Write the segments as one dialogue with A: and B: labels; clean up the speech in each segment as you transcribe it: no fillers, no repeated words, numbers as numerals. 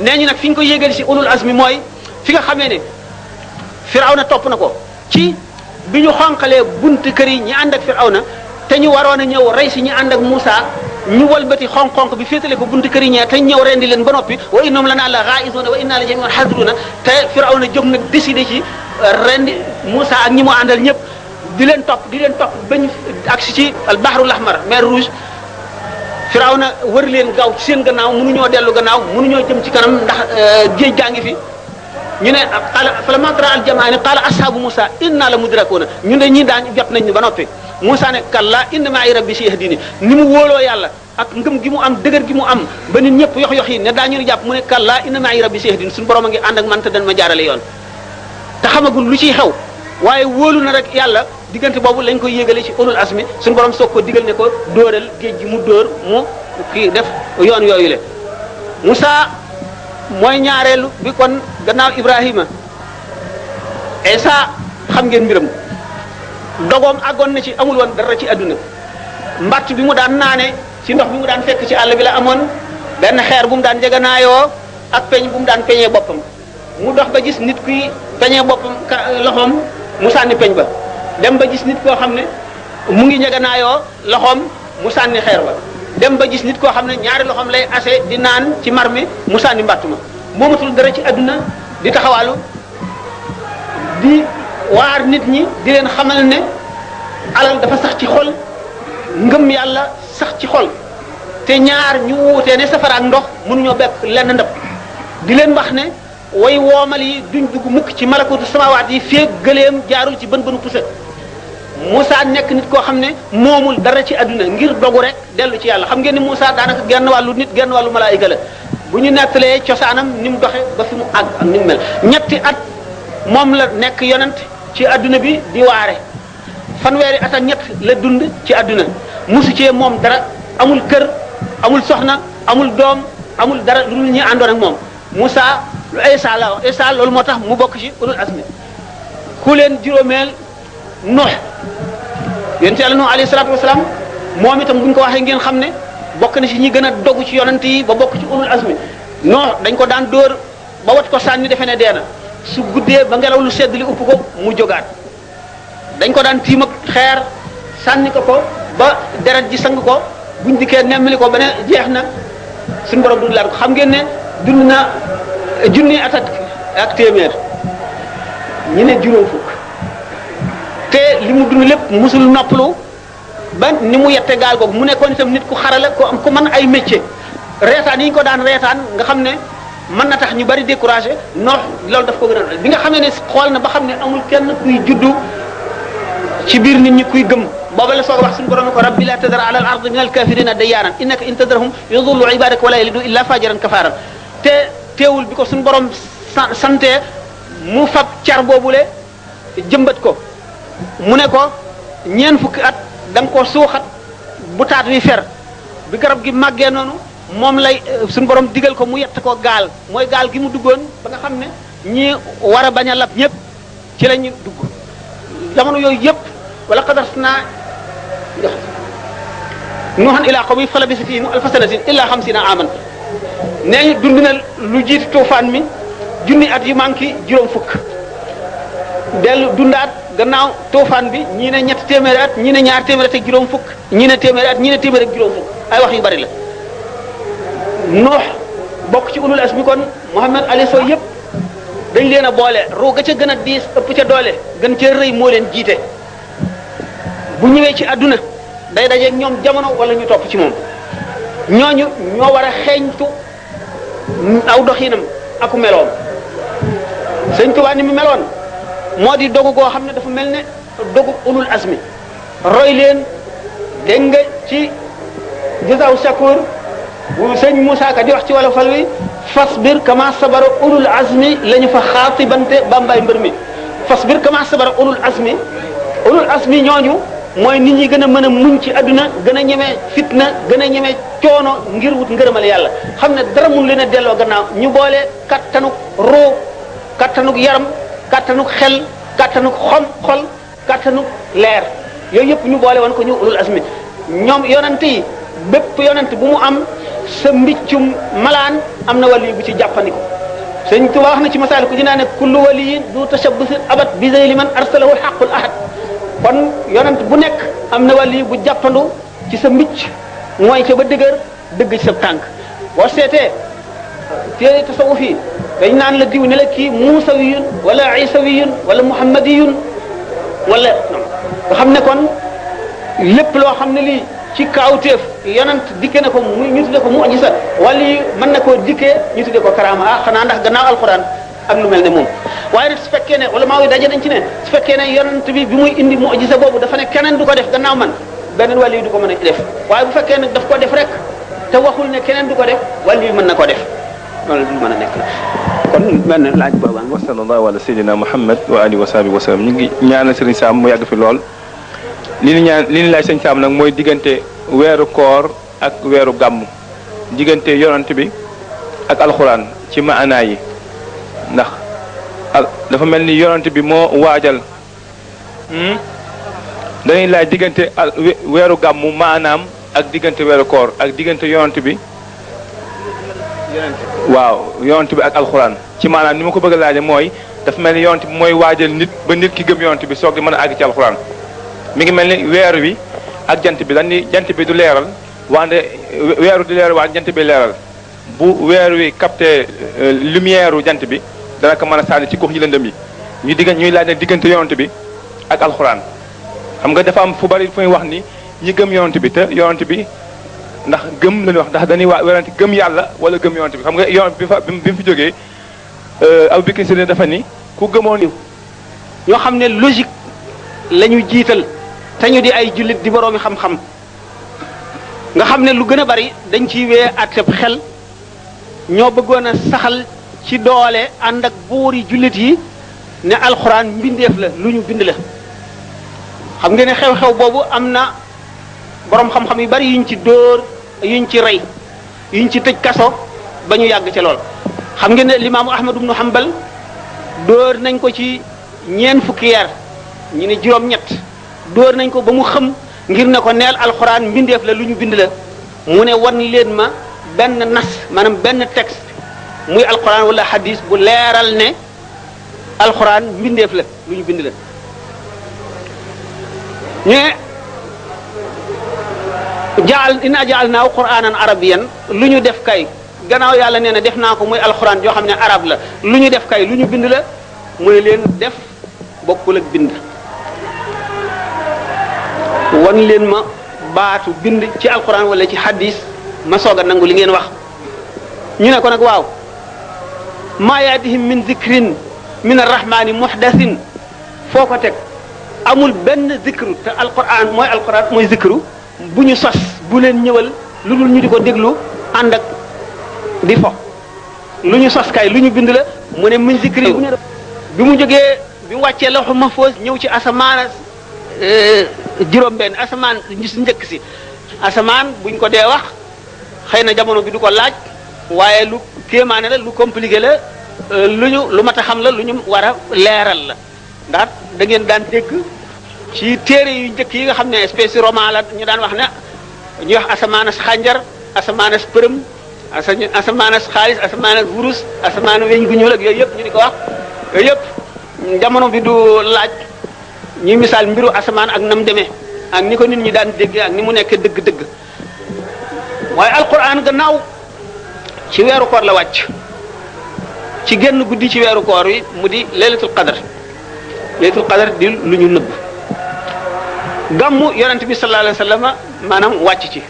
A: nee ñu nag fi ñu ko yéegal si ulul azmi mooy fi nga xamee ne Firawna topp na ko ci bi ñu xonqalee buntu kër yi ñi ànd ak Firawna te ñu waroon a ñëw rey si ñi ànd ak Moussa ñu walbati xonq-xonq bi féetale ko buntu kër yi ñee te ñëw rendi leen ba noppi wa innahum lanaa la ghaa'izuna wa inna la jami'un haaziruna te Firawna jóg nag décidé ci rendi Moussa ak ñi mu àndal ñëpp di leen topp bañ agsi ci al bahrul ahmar mer rouge Firawna wër leen gaaw ci seen gannaaw mënuñoo dellu gannaaw mënuñoo jëm ci kanam ndax géej gaa ngi fi ñu ne qala falammaa tara al jamaa'aani qaala ashaabu Moussa inna la mudrakuuna ñu ne ñii daañu jot nañ ba noppi Moussa ne kallaa inna ma'i rabbi sayahdini ni mu wóoloo yàlla ak ngëm gi mu am dëgër gi mu am ba nit ñëpp yox yi ne daañu jàpp mu ne kallaa inna ma'i rabbi sayahdini suñu borom a ngi ànd ak man te dañ ma jaarale yoon te xamagul lu ciy xew waaye wóolu na rek yàlla diggante boobu lañ koy yégale ci ulul azmi suñu borom soog ko digal ne ko dóoral géej gi mu dóor mu kii def yoon yooyu le Moussa mooy ñaareelu bi kon gannaaw Ibrahima Isa xam ngeen mbiram dogoom àggoon na ci amul woon dara ci àdduna mbatt bi mu daan naane ci ndox bi mu daan fekk ci àll bi la amoon benn xeer bu mu daan jeganaayoo ak peñ bu mu daan peñee boppam mu dox ba gis nit kuy peñee boppam loxoom mu sànni peñ ba dem ba gis nit koo xam ne mu ngi njeganaayoo loxoom mu sànni xeer ba dem ba gis nit koo xam ne ñaari loxoom lay ase di naan ci mar mi mu sànni mbatt ma moomatul dara ci àdduna di taxawaalu di waar nit ñi di leen xamal ne alal dafa sax ci xol ngëm yàlla sax ci xol te ñaar ñu wuutee ne safara ak ndox mënuñoo bekk lenn ndab di leen wax ne way woomal yi duñ dugg mukk ci malakutu samawaat yi feeg gëleem jaarul ci bën bënu pusa Moussa nekk nit koo xam ne moomul dara ci àdduna ngir dogu rek dellu ci yàlla xam ngeen ni Moussa daanaka genn wàllu nit genn wàllu malaayika la bu ñu nettalee cosaanam ni mu doxe ba fi mu àgg ak ni mu mel ñetti at moom la nekk yonent ci àdduna bi di waare fanweeri at ak ñett la dund ci àdduna musu cee moom dara amul kër amul soxna amul doom amul dara lu dul ñi àndoon ak moom Moussa lu Isa la wax Isa loolu moo tax mu bokk ci ulul azmi ku leen juróomeel Nuux yonent Yàlla Nuux alayhi salaatu wasalaam moom itam bu ñu ko waxee ngeen xam ne bokk na ci ñi gën a dogu ci yonent yi ba bokk ci ulul azmi Nuux dañ ko daan dóor ba wat ko sànni defe ne dee na su guddee ba ngelaw lu sedd li upp ko mu jógaat dañ ko daan tiim ak xeer sànni ko ba deret ji sang ko buñ dikkee nemmali ko ba ne jeex na suñu borom dund laat ko xam ngeen ne dund na junni at ak téeméer ñi ne juróom fukk te li mu dund lépp musul noppalu ba ni mu yette gaal googu mu nekkoon itam nit ku xarala ku mën ay métier reetaan yi ñu ko daan reetaan nga xam ne mën na tax ñu bari découragé noox loolu daf ko gën a bi nga xamee ne xool na ba xam ne amul kenn kuy juddu ci biir nit ñi kuy gëm booba la soog a wax suñu borom ko rabbi la tadar ala al ardi min al kafirina dayyaaran innaka in tadarhum yudullu ibadaka wala yalidu illa fajiran kafaran te teewul bi ko suñu borom sante mu fab car boobule jëmbat ko mu ne ko ñeen fukki at da nga koo suuxat bu taat wi fer bi garab gi màggee noonu moom lay suñu borom digal ko mu yett ko gaal mooy gaal gi mu duggoon ba nga xam ne ñi war a bañ a lab ñëpp ci la ñu dugg jamono yooyu yëpp wala qadarnaa nuuhan ilaa qawmihi falabisa fiihim alfa sanatin illaa 50 aaman nee ñu dund na lu jiitu tuufaan mi junni at yu manqué juróom fukk dellu dundaat gannaaw tuufaan bi ñii ne ñetti téeméeri at ñii ne ñaar téeméeri at ak juróom fukk ñii ne téeméeri at ñii ne téeméeri ak juróom fukk ay wax yu bari la Nuux bokk ci ulul azmi kon Muhammad alayhi salaam yëpp dañ leen a boole ruu ga ca gën a diis ëpp ca doole gën ca rëy moo leen jiite bu ñëwee ci àdduna day dajeeg ñoom jamono wala ñu topp ci moom ñooñu ñoo war a xeeñtu aw doxinam aku meloom Sëñ Tuubaa ni mu meloon moo di dogu goo xam ne dafa mel ne dogu ulul azmi roy leen dégg nga ci Jazaaw Shakur bu sëñ Moussa Ka di wax ci wala fal wi fasbir kama sabara ulul azmi la ñu fa xaatibante bambay mbër mi fasbir kama sabara ulul azmi ñooñu mooy nit ñi gën a mën a muñ ci àdduna gën a ñeme fitna gën a ñeme coono ngir wut ngërëmal yàlla xam ne dara mun leen a delloo gannaaw ñu boole kattanuk roo kattanuk yaram kattanuk xel kattanuk xol kattanuk leer yooyu yëpp ñu boole woon ko ñu ulul azmi ñoom yonent yi bépp yonent bu mu am sa mbiccum malaan am na wali bu ci jàppandi ko sëñ Tuubaa wax na ci masaal ku ci naa ne kullu waliyin du tashabbus abat bi zeyli man arsalahu xaqul ahad kon yonent bu nekk am na wali bu jàppandu ci sa mbicc mooy ca ba dëgër dëgg ci sa tànk boo seetee téere tasawuf yi dañ naan la diw ne la kii muusawiyun wala isawiyun wala muhammadiyun wala nga xam ne kon lépp loo xam ne lii ci kaawteef yonent dikke na ko mu ñu tudde ko mu'jiza wala mën na koo dikkee ñu tudde ko karaama xanaa ndax gannaaw alquran ak lu mel ne moom waaye nag su fekkee ne wala maa ngi daje nañ ci ne su fekkee ne yonent bi muy indi mu'jiza boobu dafa ne keneen du ko def gannaaw man beneen wàll yi du ko mën a def waaye bu fekkee nag daf ko def rek te waxul ne keneen du ko def wàll yi mën na ko def loolu du mën a nekk kon benn laaj booba
B: wa sallallahu ala sayyidina Muhammad wa alihi wa sahbihi wa sallam ñu ngi ñaanal Serigne Sam mu yàgg fi lool li ñu laaj Serigne Sam nag mooy diggante weeru koor ak weeru gàmm diggante yonent bi ak alxuraan ci maanaa yi ndax dafa mel ni yonent bi moo waajal dañuy laaj diggante weeru gàmm maanaam ak diggante weeru koor ak diggante yonent bi waaw yonent bi ak alxuraan ci maanaam ni ma ko bëgg a laaje mooy dafa mel ni yonent bi mooy waajal nit ba nit ki gëm yonent bi soog di mën a àgg ci alxuraan mi ngi mel ni weer wi ak jant bi dañ ni jant bi du leeral wante weeru di leeral wante jant bi leeral bu weer wi capté lumière u jant bi dana ko mën a sànni ci gox yi lëndëm yi ñuy laaj ne diggante yonent bi ak alxuraan xam nga dafa am fu bari fu ñuy wax ni ñi gëm yonent bi te yonent bi ndax gëm lañu wax ndax dañuy werante gëm yàlla wala gëm yonent bi xam nga yonent bi bi mu fi jógee Abu Bakr Siddiq dafa ni ku gëmoon
A: ñoo xam ne logique la ñu jiital te ñu di ay jullit di boroomi xam-xam nga xam ne lu gën a bari dañ ciy wee àtteb xel ñoo bëggoon a saxal ci doole ànd ak buuri jullit yi ne alxuraan mbindeef la lu ñu bind la xam nga ne xew-xew boobu am na boroom xam-xam yu bari yuñ ci dóor yuñ ci rey yuñ ci tëj kaso ba ñu yàgg ca lool xam ngeen ne limaamu Ahmad ibnu Hanbal dóor nañ ko ci ñeent fukki yar ñu ne juróom-ñett dóor nañ ko ba mu xëm ngir ne ko neel alxuraan mbindeef la lu ñu bind la mu ne wan leen ma benn nas maanaam benn texte muy alxuraan wala hadis bu leeral ne alxuraan mbindeef la lu ñu bind la ñu inna ja'alnaahu qur'aanan arabiyyan lu ñu def kay gannaaw yàlla nee na def naa ko muy alxuraan yoo xam ne arab la lu ñu def kay lu ñu bind la mooy leen def bokkul ak bind wan leen ma baatu bind ci alxuraan wala ci hadis ma soog a nangu li ngeen wax ñu ne ko nag waaw maa yaatihim min zikrin min arrahmani muhdathin foo ko teg amul benn zikru te alxuraan mooy zikru bu ñu sos bu leen ñëwal lu dul ñu di ko déglu ànd ak di fo lu ñu sos kay lu ñu bind la mu ne min zikri bi mu jógee bi mu wàccee lawhu mahfuz ñëw ci asamaan juróom-benn asamaan si njëkk si asamaan buñ ko dee wax xëy na jamono bi du ko laaj waaye lu kéemaane la lu compliqué la lu mat a xam la lu ñu war a leeral la ndax da ngeen daan dégg ci téere yu njëkk yi nga xam ne espèce roman la ñu daan wax ne ñuy wax asamaanas xànjar asamaanas përëm asamaanas xaalis asamaanas wurus asamaanas weñ gu ñuul ak yooyu yëpp ñu di ko wax yooyu yëpp jamono bi du laaj ñuy misaal mbiru asamaan ak nam demee ak ni ko nit ñi daan déggee ak ni mu nekk dëgg-dëgg waaye alquran gannaaw ci weeru koor la wàcc ci genn guddi ci weeru koor wi mu di laylatul qadr di lu ñu nëbb gàmmu yonent bi sallallahu alayhi wa sallam maanaam wàcc ci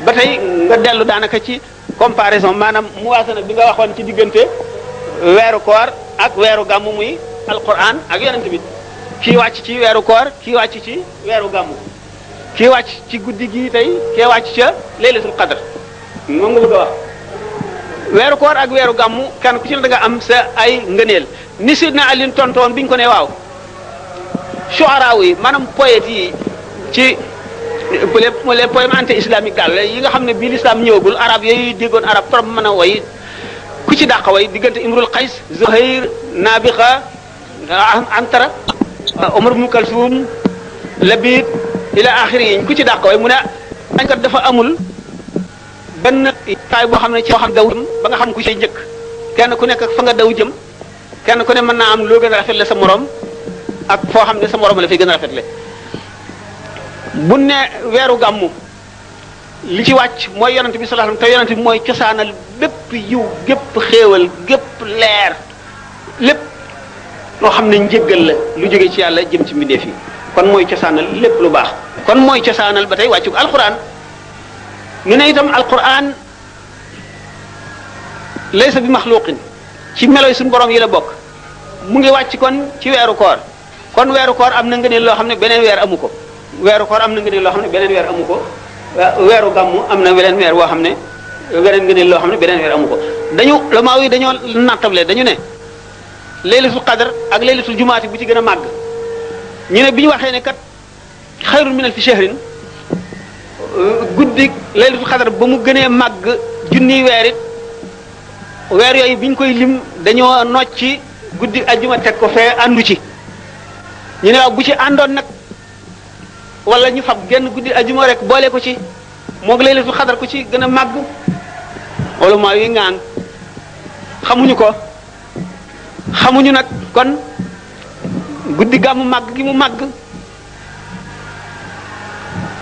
A: ba tey nga dellu daanaka ci comparaison maanaam muwaasana bi nga waxoon ci diggante weeru koor ak weeru gàmmu muy alquran ak yonent bi kii wàcc ci weeru koor kii wàcc ci weeru gàmmu kii wàcc ci guddi gi tey kii wàcc ca laylatul qadr moom nga bëgg a wax weeru koor ak weeru gàmmu kenn ku ci ne da nga am sa ay ngëneel ni Sidna Ali tontoon biñ ko ne waaw shu'ara yi maanaam poètes yi ci les poèmes anti-islamiques daal yi nga xam ne bii l'islam ñëwagul arab yooyu déggoon arab trop mën a way ku ci dàq way diggante Imrul Qays Zuhayr Nabixa Antara Omar ibn Kalsum Labid ila axiri yi ku ci dàq way mu ne dañ kat dafa amul benn taay boo xam ne ci boo xam daw jëm ba nga xam ku ci njëkk kenn ku nekk fa nga daw jëm kenn ku ne mën naa am loo gën a rafetle sa morom ak foo xam ne sa morom la fi gën a rafetle bu ne weeru gàmmu li ci wàcc mooy yonent bi sallallahu alayhi wasallam te yonent bi mooy cosaanal bépp yiw gépp xéewal gépp leer lépp loo xam ne njëggal la lu jóge ci yàlla jëm ci mbindeef yi kon mooy cosaanal lépp lu baax kon mooy cosaanal ba tey wàccug alquran ñu ne itam alquran laysa bi maxluqin ci meloy suñu borom yi la bokk mu ngi wàcc kon ci weeru koor kon weeru koor am na ngëneel loo xam ne beneen weer amu ko weeru koor am na ngëneel loo xam ne beneen weer amu ko weeru gàmmu am na weneen weer woo xam ne weneen ngëneel loo xam ne beneen weer amu ko dañu lamaaw yi dañoo nattable dañu ne laylatul qadr ak laylatul jumaati bu ci gën a màgg ñu ne bi ñu waxee ne kat xayrun min alfi shahrin guddi laylatul qadr ba mu gënee màgg junniy weer it weer yooyu bi ñu koy lim dañoo nocci guddi ajjuma teg ko fee àndu ci ñu ne waaw bu ci àndoon nag wala ñu fab genn guddi ajjuma rek boole ko ci moog laylatul qadr ku ci gën a màgg wala maa yi ngaan xamuñu ko xamuñu nag kon guddi gàmmu màgg gi mu màgg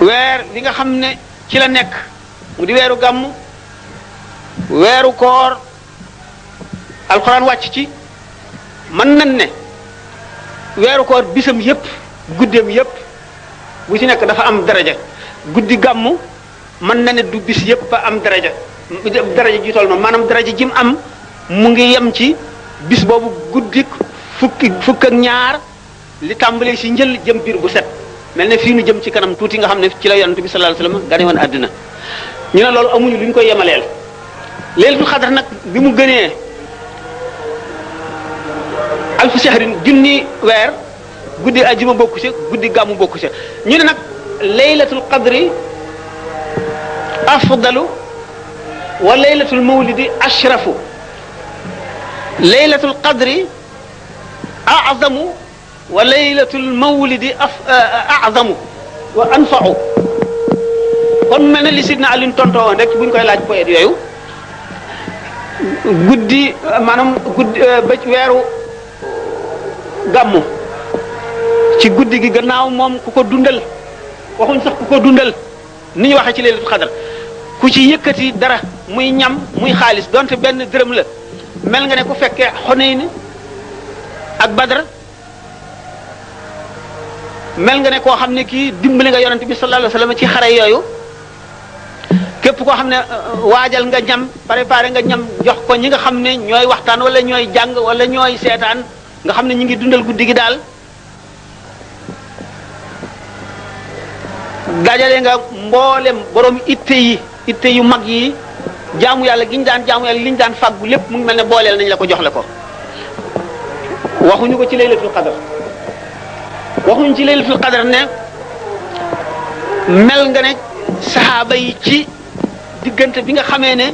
A: weer li nga xam ne ci la nekk mu di weeru gàmmu weeru koor alxuraan wàcc ci mën nañ ne weeru koor bisam yépp guddeem yépp bu ci nekk dafa am daraja guddi gàmmu mën na ne du bis yépp ba am daraja ji toll noonu maanaam daraja ji mu am mu ngi yem ci bis boobu guddik fukk ak ñaar li tàmbalee ci njël jëm biir bu set mel ne fii nu jëm ci kanam tuuti nga xam ne ci la yonent bi sallallahu alayhi wasallam gane woon àddina ñu ne loolu amuñu lu ñu koy yemaleel laylatul xadar nag bi mu gënee alfu shahrin junni weer guddi ajjuma bokku ci guddi gàmmu bokku ci ñu ne nag laylatul qadri afdalu wa laylatul mawlidi ashrafu laylatul qadri a'zamu wa laylatul mawlidi a'zamu wa anfa'u kon mel na li sidna Alioune tontoo woon rek buñ koy laaj poète yooyu guddi maanaam guddi ba weeru gàmmu ci guddi gi gannaaw moom ku ko dundal waxuñ sax ku ko dundal ni ñu waxee ci laylatul qadr ku ci yëkkati dara muy ñam muy xaalis donte benn dërëm la mel nga ne ku fekkee Xunayn ak Badr mel nga ne koo xam ne kii dimbali nga yonent bi sallallahu alayhi wasallam ci xare yooyu képp koo xam ne waajal nga ñam préparé nga ñam jox ko ñi nga xam ne ñooy waxtaan wala ñooy jàng wala ñooy seetaan nga xam ne ñu ngi dundal guddi gi daal dajale nga mboolem borom itte yu mag yi jaamu yàlla gi ñu daan jaamu yàlla li ñu daan fàggu lépp mu ngi mel ne booleel nañ la ko jox la ko waxuñu ko ci laylatul qadr waxuñu ci laylatul qadr ne mel nga ne saxaaba yi ci diggante bi nga xamee ne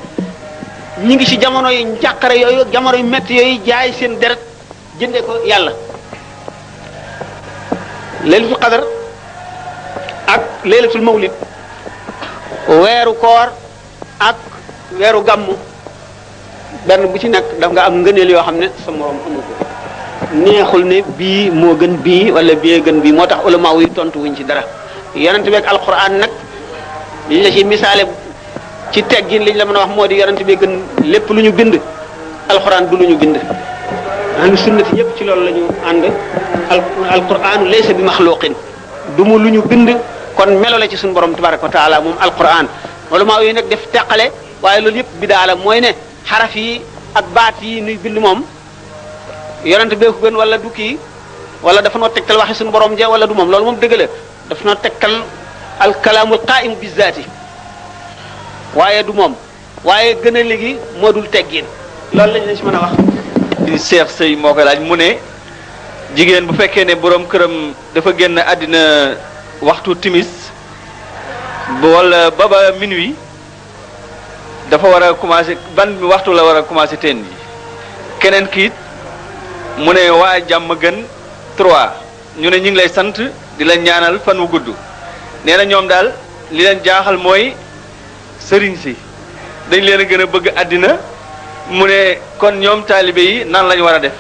A: ñi ngi ci jamono yu njàqare yooyu jamono yu metti yooyu jaay seen deret jënde ko yàlla laylatul qadr ak laylatul mawlid weeru koor ak weeru gàmmu benn bu ci nekk daf nga am ngëneel yoo xam ne sa morom amu ko neexul ne bii moo gën bii wala bii gën bii moo tax ulama yi tontu wuñ ci dara yonent bi ak alquran nag liñ la ci misaale ci teggin liñ la mën a wax moo di yonent bi gën lépp lu ñu bind alquran du lu ñu bind ahlu sunnati yépp ci loolu la ñu ànd alquran laysa bi maxluqin du mu lu ñu bind kon melo la ci suñu borom tabaraka wa taala moom alquran ulama yi nag def teqale waaye loolu yépp bidaa la mooy ne xaraf yi ak baat yi nuy bind moom yonent bee ko gën wala du kii wala dafa noo tegtal waxi suñu borom ja wala du moom loolu moom dëgg la dafa noo tegtal alkalaamul qaaimu bi zaati waaye du moom waaye gën a léegi moo dul teggin loolu lañ la ci mën a wax.
C: di Cheikh Sey moo koy laaj mu ne jigéen bu fekkee ne borom këram dafa génn àddina waxtu timis wala ba minuit dafa war a commencé ban waxtu la war a commencé teen bi keneen kiit mu ne waa jàmm gën 3 ñu ne ñu ngi lay sant di la ñaanal fan wu gudd nee na ñoom daal li leen jaaxal mooy sëriñ si dañ leen a gën a bëgg àddina mu ne kon ñoom taalibe yi nan lañu war a def.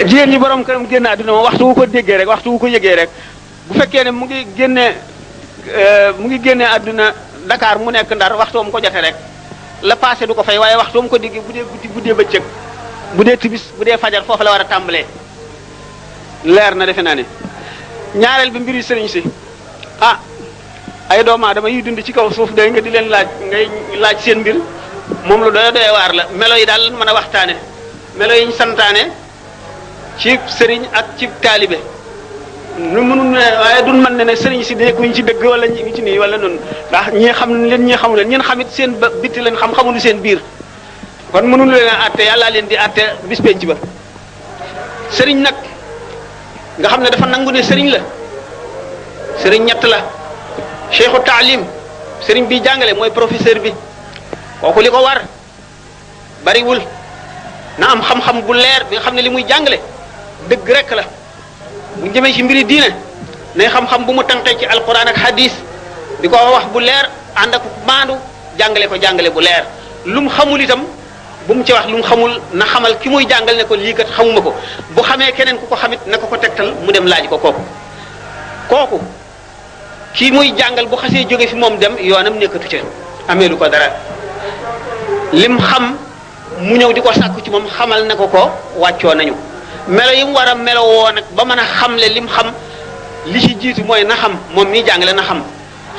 A: jigéen ñi borom këram génn àdduna moom waxtu wu ko déggee rek waxtu wu ko yëgee rek bu fekkee ne mu ngi génnee àdduna Dakar mu nekk Ndar waxtoom ko jote rek la passé du ko fay waaye waxtoom ko déggee bu dee guddi bu dee bëccëg bu dee tibis bu dee fajar foofu la war a tàmbalee leer na defe naa ne ñaareel bi mbiri sëriñ si ay doomu aadama yuy dund ci kaw suuf day nga di leen laaj ngay laaj seen mbir moom lu doy waar la melo yi daal mën a waxtaane melo yi ñu santaane ci sëriñ ak ci taalibe nu mënul ne waaye duñ mën ne sëriñ si nekkuñ ci dëgg wala ñu ci nii wala noonu ndax ñii xam leen ñii xamu leen ñeen xamit seen ba bitti leen xamuñu seen biir kon mënuñu leen a àtte yàllaa leen di àtte bis penc ba sëriñ nag nga xam ne dafa nangu ne sëriñ la sëriñ ñett la cheikhu taalim sëriñ bi jàngale mooy professeur bi kooku li ko war bariwul na am xam-xam bu leer bi nga xam ne li muy jàngale dëgg rek la bu ñu jëmee ci mbiri diine ne xam-xam bu mu tànkee ci alquran ak hadis di ko wax bu leer ànd ak maandu jàngale bu leer lu mu xamul itam bu mu ci wax lu mu xamul na xamal ki muy jàngal ne ko lii kat xamuma ko bu xamee keneen ku ko xamit na ko tegtal mu dem laaj ko kooku kii muy jàngal bu xasee jóge fi moom dem yoonam nekkatu ca ameelu ko dara lim xam mu ñëw di ko sàkku ci moom xamal na ko wàccoo nañu melo yi mu war a melo woo nag ba mën a xamle lim xam li ci jiitu mooy na xam moom mii jàngale na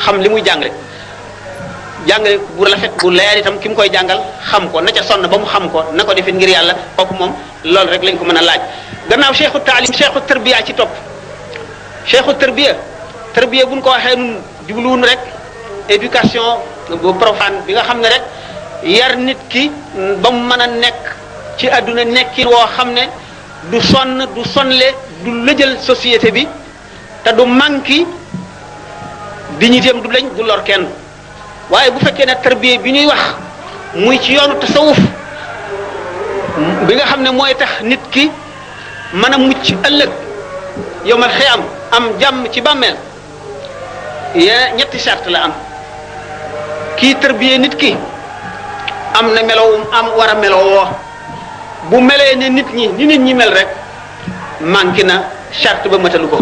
A: xam li muy jàngale bu rafet bu leer itam ki mu koy jàngal xam ko na ca sonn ba mu xam ko na ko defit ngir yàlla kooku moom loolu rek lañ ko mën a laaj gannaaw cheikhu taalim cheikhu tarbiya ci topp cheikhu tarbiya buñ ko waxee nun jubluwun rek éducation bu profane bi nga xam ne rek yar nit ki ba mu mën a nekk ci àdduna nekkin woo xam ne du sonle du lëjal société bi te du manqué dignitéem du lañ du lor kenn waaye bu fekkee ne tarbiya bi ñuy wax muy ci yoonu tasawuf bi nga xam ne mooy tax nit ki mën a mucc ëllëg yowmal xiyam am jàmm ci bàmmeel ñetti charte la am kii tarbiya nit ki am na melowum am war a melowoo bu melee ne nit ñi mel rek manqué na charte ba matalu ko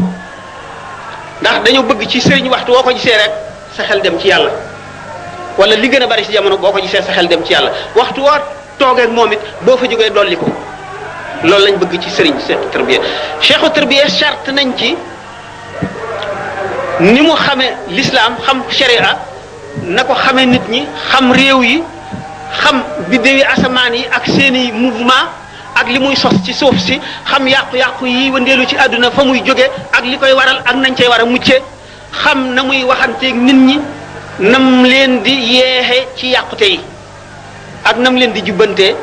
A: ndax dañoo bëgg ci sëriñ waxtu woo ko gisee rek sa xel dem ci yàlla wala li gën a bari ci jamono boo ko gisee sa xel dem ci yàlla waxtu woo toogee ak moom it boo fa jógee dolli ko loolu lañ bëgg ci sëriñ cheikhu tarbiya charte nañ ci ni mu xamee l'islam xam sharia na ko xamee nit ñi xam réew yi xam biddewi asamaan yi ak seeni mouvement ak li muy sos ci suuf si xam yàqu-yàqu yi wëndeelu ci àdduna fa muy jóge ak li koy waral ak nañ cay war a mucce xam na muy waxanteeg nit ñi nam leen di yeexe ci yàqute yi ak nam leen di jubbantee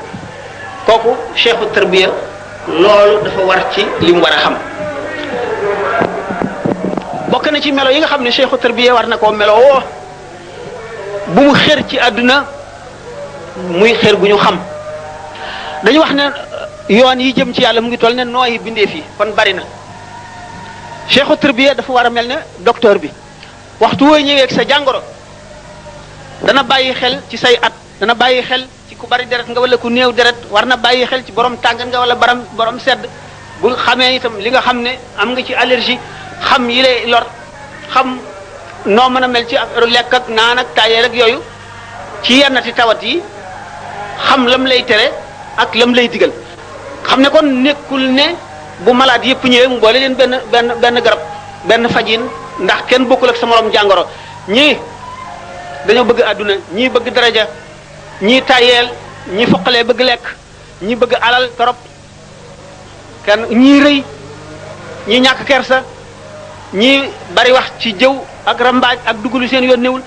A: kooku cheikhu tarbiya loolu dafa war ci li mu war a xam bokk na ci melo yi nga xam ne cheikhu tarbiya war na koo melo woo bu mu xër ci àdduna muy xër gu ñu xam dañu wax ne yoon yi jëm ci yàlla mu ngi toll ne nooyi bindee fii kon bari na cheikhu tarbiya dafa war a mel ne docteur bi waxtu woo ñëwee ak sa jàngoro dana bàyyi xel ci say at dana bàyyi xel ci ku bari deret nga wala ku néew deret war na bàyyi xel ci borom tàngat nga wala borom sedd bu xamee itam li nga xam ne am nga ci allergie xam yi lay lor xam noo mën a mel ci lekk ak naan ak taayee rek yooyu ci yennati tawat yi xam lam lay tere ak lam lay digal xam ne kon nekkul ne bu malade yëpp ñëwee mu boole leen benn garab benn fajin ndax kenn bokkul ak sa morom jàngoro ñii dañoo bëgg àdduna ñii bëgg daraja ñii tayeel ñii foqalee bëgg lekk ñii bëgg alal torop kenn ñii rëy ñii ñàkk kersa ñii bari wax ci jëw ak rambaaj ak duggalu seen yoon newul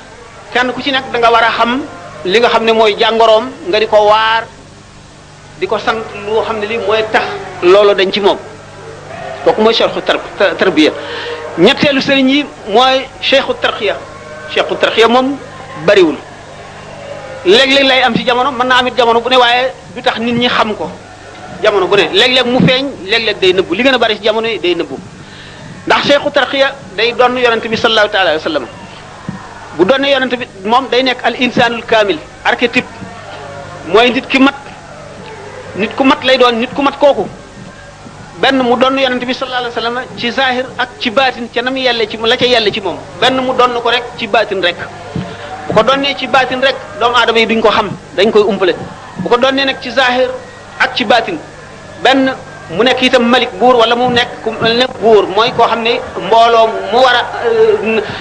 A: kenn ku ci nekk da nga war a xam li nga xam ne mooy jàngoroom nga di ko waar di ko sant loo xam ne lii mooy tax loolu dañ ci moom kooku mooy cheikhu tarbiya ñetteelu sëriñ yi mooy cheikhu tarxiya moom bariwul léeg-léeg lay am ci jamono mën naa amit jamono bu ne waaye du tax nit ñi xam ko jamono bu ne léeg-léeg mu feeñ léeg-léeg day nëbbu li gën a bari ci jamono yi day nëbbu ndax cheikhu tarqiya day doon yonent bi sallallahu taala alayhi wa sallam bu doon yonent bi moom day nekk al insanul kaamil archétype mooy nit ki mat nit ku mat lay doon nit ku mat kooku benn mu doon yonent bi sallallahu alayhi wa sallam ci zahir ak ci baatin ca nam yelle ci la ca yelle ci moom benn mu doon ko rek ci baatin rek bu ko doonee ci baatin rek doomu aadama yi duñ ko xam dañ koy umpale bu ko doonee nag ci zahir ak ci baatin benn mu nekk itam malik buur wala mu nekk ku mel ne buur mooy koo xam ne mbooloo mu war a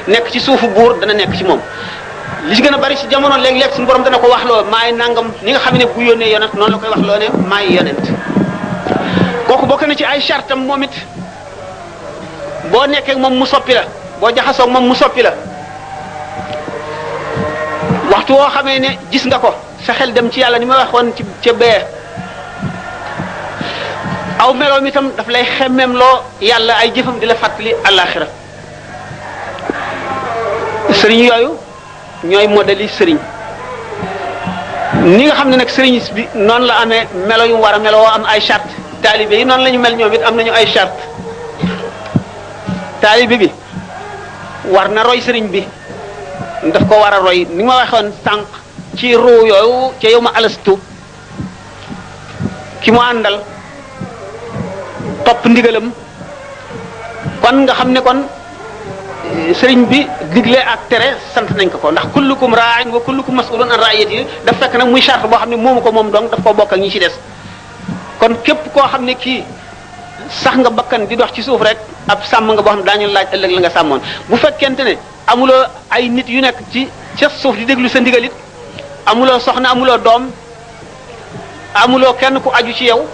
A: nekk ci suufu buur dana nekk ci moom li ci gën a bari ci jamono léeg-léeg suñu borom dana ko wax loo maay nangam ni nga xam ne bu yónnee yonent noonu la koy wax loo ne maay yonent kooku bokk na ci ay chartam moom it boo nekkee moom mu soppi la boo jaxasoo moom mu soppi la waxtu woo xamee ne gis nga ko sa xel dem ci yàlla ni ma waxoon ci ca bee aw meloom itam daf lay xemmem loo yàlla ay jëfam di la fàttali àllaaxira sëriñ yooyu ñooy modèle yi sëriñ ni nga xam ne nag sëriñ bi noonu la amee melo yu war a meloo am ay charte taalibe yi noonu la ñu mel ñoom it am nañu ay charte taalibe bi war na roy sëriñ bi daf ko war a roy ni ma waxoon sànq ci ruu yooyu ca yow ma alastu ki mu àndal topp ndigalam kon nga xam ne kon sëriñ bi digle ak tere sant nañ ko ndax kullukum raa'in wa kullukum mas'ulun an ra'iyati daf fekk nag muy charte boo xam ne moomu ko moom dong daf ko bokk ak ñi ci des kon képp koo xam ne kii sax nga bakkan di dox ci suuf rek ab sàmm nga boo xam ne daañu laaj ëllëg la nga sàmmoon bu fekkente ne amuloo ay nit yu nekk ci ca suuf di déglu sa ndigalit amuloo soxna amuloo doom amuloo kenn ku aju ci yow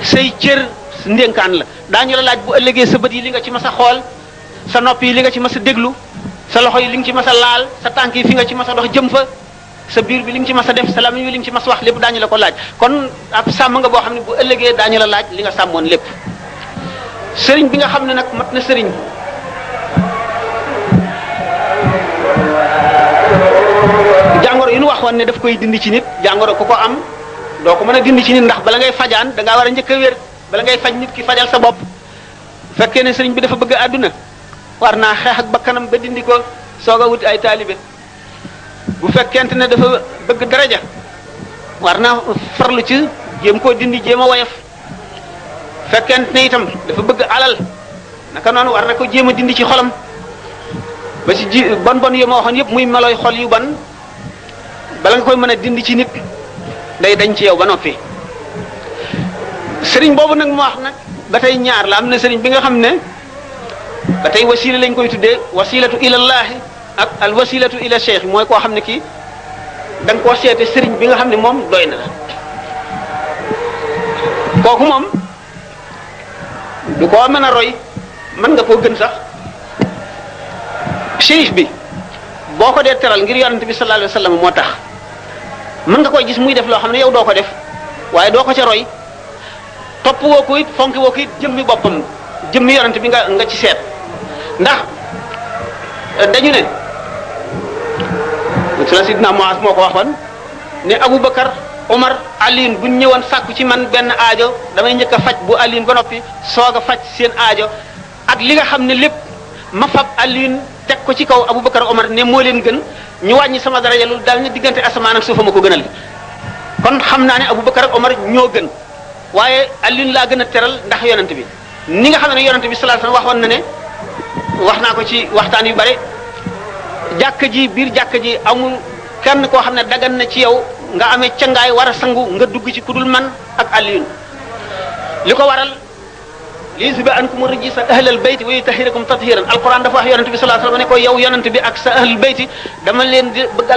A: say cër ndénkaan la daañu la laaj bu ëllëgee sa bët yi li nga ci mas a xool sa nopp yi li nga ci mas a déglu sa loxo yi li nga ci mas a laal sa tànk yi fi nga ci mas a dox jëm fa sa biir bi li nga ci mas a def sa lamiñ bi li nga ci mas a wax lépp daañu la ko laaj kon ab sàmm nga boo xam ne bu ëllëgee daañu la laaj li nga sàmmoon lépp sëriñ bi nga xam ne nag mat na sëriñ jàngoro yi nu waxoon ne daf koy dindi ci nit jàngoro ku ko am doo ko mën a dindi ci nit ndax bala ngay fajaan da ngaa war a njëkk a wér bala ngay faj nit ki fajal sa bopp fekkee ne sëriñ bi dafa bëgg àdduna war naa xeex ak bakkanam ba dindi ko soog a wuti ay taalibe bu fekkente ne dafa bëgg daraja war naa farlu ci jéem koo dindi jéem a woyof fekkente ne itam dafa bëgg alal naka noonu war na ko jéem a dindi ci xolam ba ci ji bon yi ma waxoon yëpp muy melooy xol yu ban bala nga koy mën a dindi ci nit day dañ ci yow ba noppi sëriñ boobu nag mu wax nag ba tey ñaar la am na sëriñ bi nga xam ne ba tey wasila lañ koy tuddee wasilatu ilallahi ak al wasilatu ila cheikh mooy koo xam ne kii da nga koo seete sëriñ bi nga xam ne moom doy na la kooku moom du koo mën a roy mën nga koo gën sax shérif bi boo ko dee teral ngir yonent bi sallallahu alayhi wa sallam moo tax mën nga koy gis muy def loo xam ne yow doo ko def waaye doo ko ca roy topp woo ko it fonki woo ko it jëmmi boppam jëmmi yonent bi nga ci seet ndax dañu ne sula sidna Muaz moo ko waxoon ne Aboubacar Omar Alioune buñ ñëwoon sàkku ci man benn aajo damay njëkk a faj bu Alioune ba noppi soog a faj seen aajo ak li nga xam ne lépp ma fab Alioune teg ko ci kaw Aboubacar Omar ne moo leen gën ñu wàññi sama daraja lu daal ne diggante asamaan ak suufa ma ko gënal kon xam naa ne Aboubacar ak Omar ñoo gën waaye Alioune laa gën a teral ndax yonent bi ni nga xam ne yonent bi sallallahu alayhi wasallam waxoon na ne wax naa ko ci waxtaan yu bare jàkka ji biir jàkka ji amul kenn koo xam ne dagan na ci yow nga amee cangaay war a sangu nga dugg ci kudul man ak Alioune li ko waral liyuzhiba ankum rijsa ahlal bayti wa yutahhirakum tathiran alquran dafa wax yonent bi sallallahu alayhi wasallam ne ko yow yonent bi ak sa ahlul bayti dama leen di bëgg a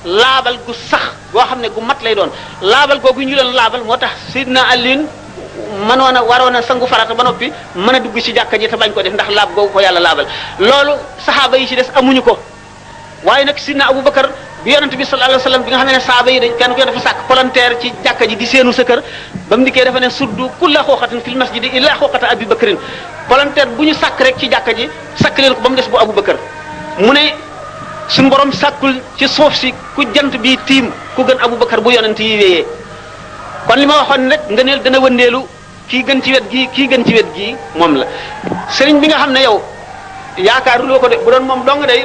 A: laabal gu sax goo xam ne gu mat lay doon laabal googu ñu leen laabal moo tax Seydina Alioune mënoon a waroon a sangu farata ba noppi mën a dugg ci jàkka ji te bañ ko def ndax laab googu ko yàlla laabal loolu saxaaba yi ci des amuñu ko waaye nag Seydina Aboubacar bi yonent bi sallallahu alayhi wasallam bi nga xam ne saxaaba yi dañ kenn ko dafa sàkk volontaire ci jàkka ji di seenu sa kër ba mu dikkee dafa ne suddu kulla xooxatin fil masjidi illa xooxata Abi Bakrin volontaire bu ñu sàkk rek ci jàkka ji sàkk leen ko ba mu des bu Aboubacar mu ne suñu borom sàkkul ci suuf si ku jant bi tiim ku gën Aboubacar bu yonent yi wéyee kon li ma waxoon rek ngëneel dana wëndeelu kii gën ci wet gii kii gën ci wet gii moom la sëriñ bi nga xam ne yow yaakaaruloo ko de bu doon moom dong day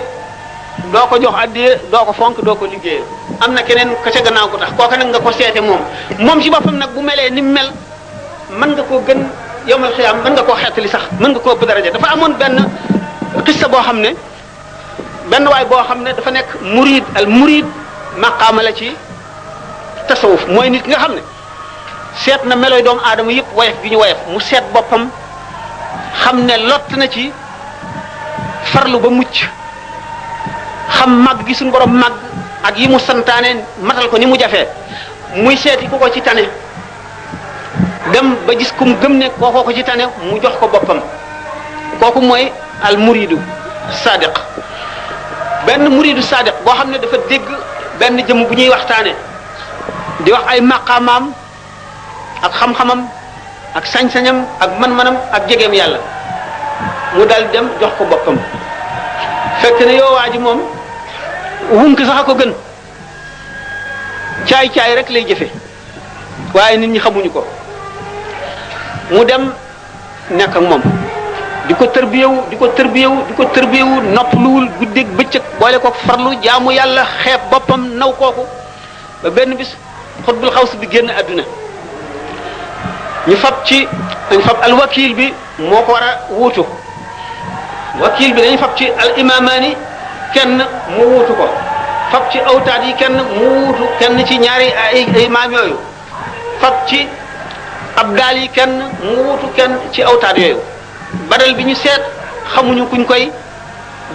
A: doo ko jox addiye doo ko fonk doo ko liggéeyal am na keneen ka ca gannaaw ko tax kooka nag nga ko seete moom ci boppam nag bu melee ni mel mën nga koo gën yowmal xiyaam mën nga koo xettali sax mën nga koo ëpp daraja dafa amoon benn xissa boo xam ne benn waay boo xam ne dafa nekk murid al murid maqaama la ci tasawuf mooy nit ki nga xam ne seet na melooy doomu aadama yëpp woyof gi ñu woyof mu seet boppam xam ne lott na ci farlu ba mucc xam màgg gi suñu borom màgg ak yi mu santaane matal ko ni mu jafee muy seeti ku ko ci tane dem ba gis kum gëm ne kookoo ko ci tane mu jox ko boppam kooku mooy al muridu sadiq benn muridu sadiq boo xam ne dafa dégg benn jëmm bu ñuy waxtaane di wax ay maqaamaam ak xam-xamam ak sañ-sañam ak man-manam ak jegeem yàlla mu dal dem jox ko boppam fekk ne yow waa ji moom wunk sax a ko gën caay-caay rek lay jëfe waaye nit ñi xamuñu ko mu dem nekk ak moom di ko tërbiyewu noppaluwul guddeeg bëccëg boole ko farlu jaamu yàlla xeeb boppam naw kooku ba benn bis xutbul xaws bi génn àdduna ñu fab alwakil bi moo ko war a wuutu wakil bi dañu fab ci al imamaani kenn mu wuutu ko fab ci awtaat yi kenn mu wuutu kenn ci ñaari ay imaam yooyu fab ci abdaal yi kenn mu wuutu kenn ci awtaat yooyu badal bi ñu seet xamuñu kuñ koy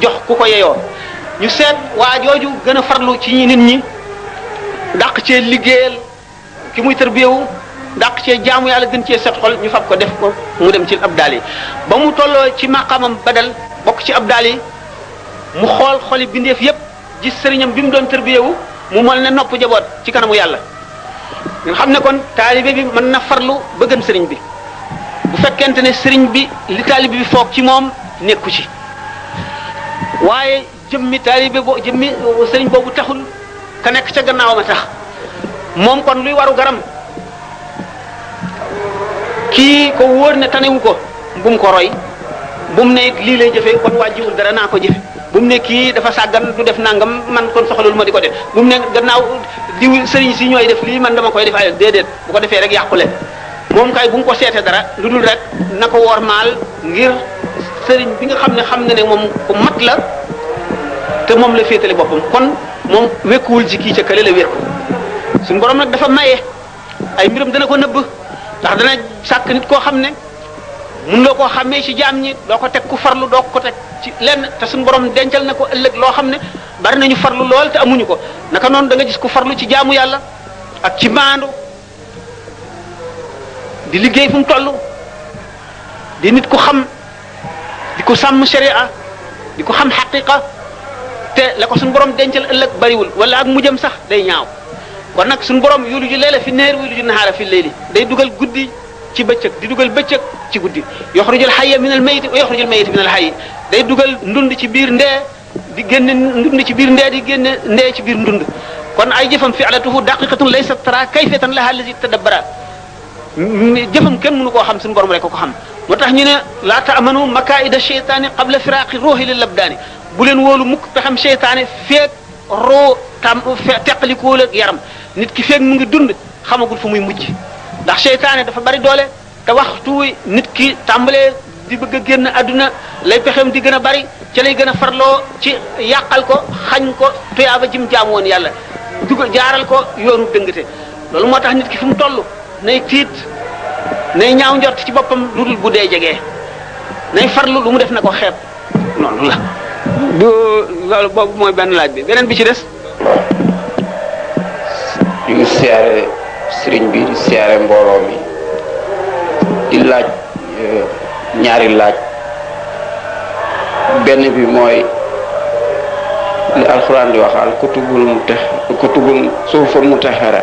A: jox ku ko yeyoo ñu seet waa jooju gën a farlu ci nit ñi dàq cee liggéeyal ki muy tërbiyewu dàq cee jaamu yàlla gën cee set xol ñu fab ko def ko mu dem ci abdaal yi ba mu tolloo ci maqamam badal bokk ci abdaal yi mu xool xoli bindeef yépp gis sëriñam bi mu doon tërbiyewu mu mel ne nopp jaboot ci kanamu yàlla nga xam ne kon taalibe bi mën na farlu ba gën sëriñ bi bu fekkente ne sëriñ bi li taalibe bi foog ci moom nekku ci waaye jëmmi sëriñ boobu taxul ka nekk ca gannaawam a tax moom kon luy waru garam kii ko wóor ne tanewu ko bu mu ko roy bu mu ne lii lay jëfee kon wàjjiwul dara naa ko jëfe bu mu ne kii dafa sàggan du def nangam man kon soxalul ma di ko def bu mu ne gannaaw diw sëriñ si ñooy def lii man dama koy def ay déedéet bu ko defee rek yàqule moom kay bu mu ko seete dara lu dul rek na ko wormaal ngir sëriñ bi nga xam ne moom ku mat la te moom la féetale boppam kon moom wekkuwul ci kii ca kële la wekku suñu borom nag dafa maye ay mbiram dana ko nëbb ndax dana sàkk nit koo xam ne mun loo koo xàmmee ci jaam ñi doo ko teg ku farlu doo ko teg ci lenn te suñu borom dencal na ko ëllëg loo xam ne bari nañu farlu lool te amuñu ko naka noonu da nga gis ku farlu ci jaamu yàlla ak ci maandu di liggéey fu mu toll di nit ku xam di ko sàmm sharia di ko xam xaqiqa te la ko suñu borom dencal ëllëg bariwul wala ak mujjam sax day ñaaw kon nag suñu borom yuliju leela fi neer yuliju nahaara fi leyli day dugal guddi ci bëccëg di dugal bëccëg ci guddi yoxrujul xayya min al mayit wa yoxrujul mayit min al xayyi day dugal ndund ci biir ndee di génne ndund ci biir ndee di génne ndee ci biir ndund kon ay jëfam fi'latuhu daqiqatun laysa tara kayfatan laha allazi tadabbara jëfam kenn mënu koo xam suñu borom rek ko xam moo tax ñu ne laa ta'manu makaida sheytaani qabla firaqi ruuhi lil labdaani bu leen wóolu mukk pexam seytaane feeg roo teqalikuwul ak yaram nit ki feeg mu ngi dund xamagul fu muy mujj ndax seytaane dafa bari doole te waxtu nit ki tàmbalee di bëgg a génn àdduna lay pexem di gën a bari ca lay gën a farloo ci yàqal ko xañ ko tuyaaba jim jaam woon yàlla jaaral ko yoonu dëngate loolu moo tax nit ki fu mu toll nay tiit nay ñaaw njort ci boppam lu dul bu dee jegee nay farlu lu mu def na ko xeeb noonu la du loolu boobu mooy benn laaj bi beneen bi ci des
D: ñu ngi siyaare sëriñ bi di siyaare mbooloo mi di laaj ñaari laaj benn bi mooy li alxuraan di wax al kutubul suhuful mutahhara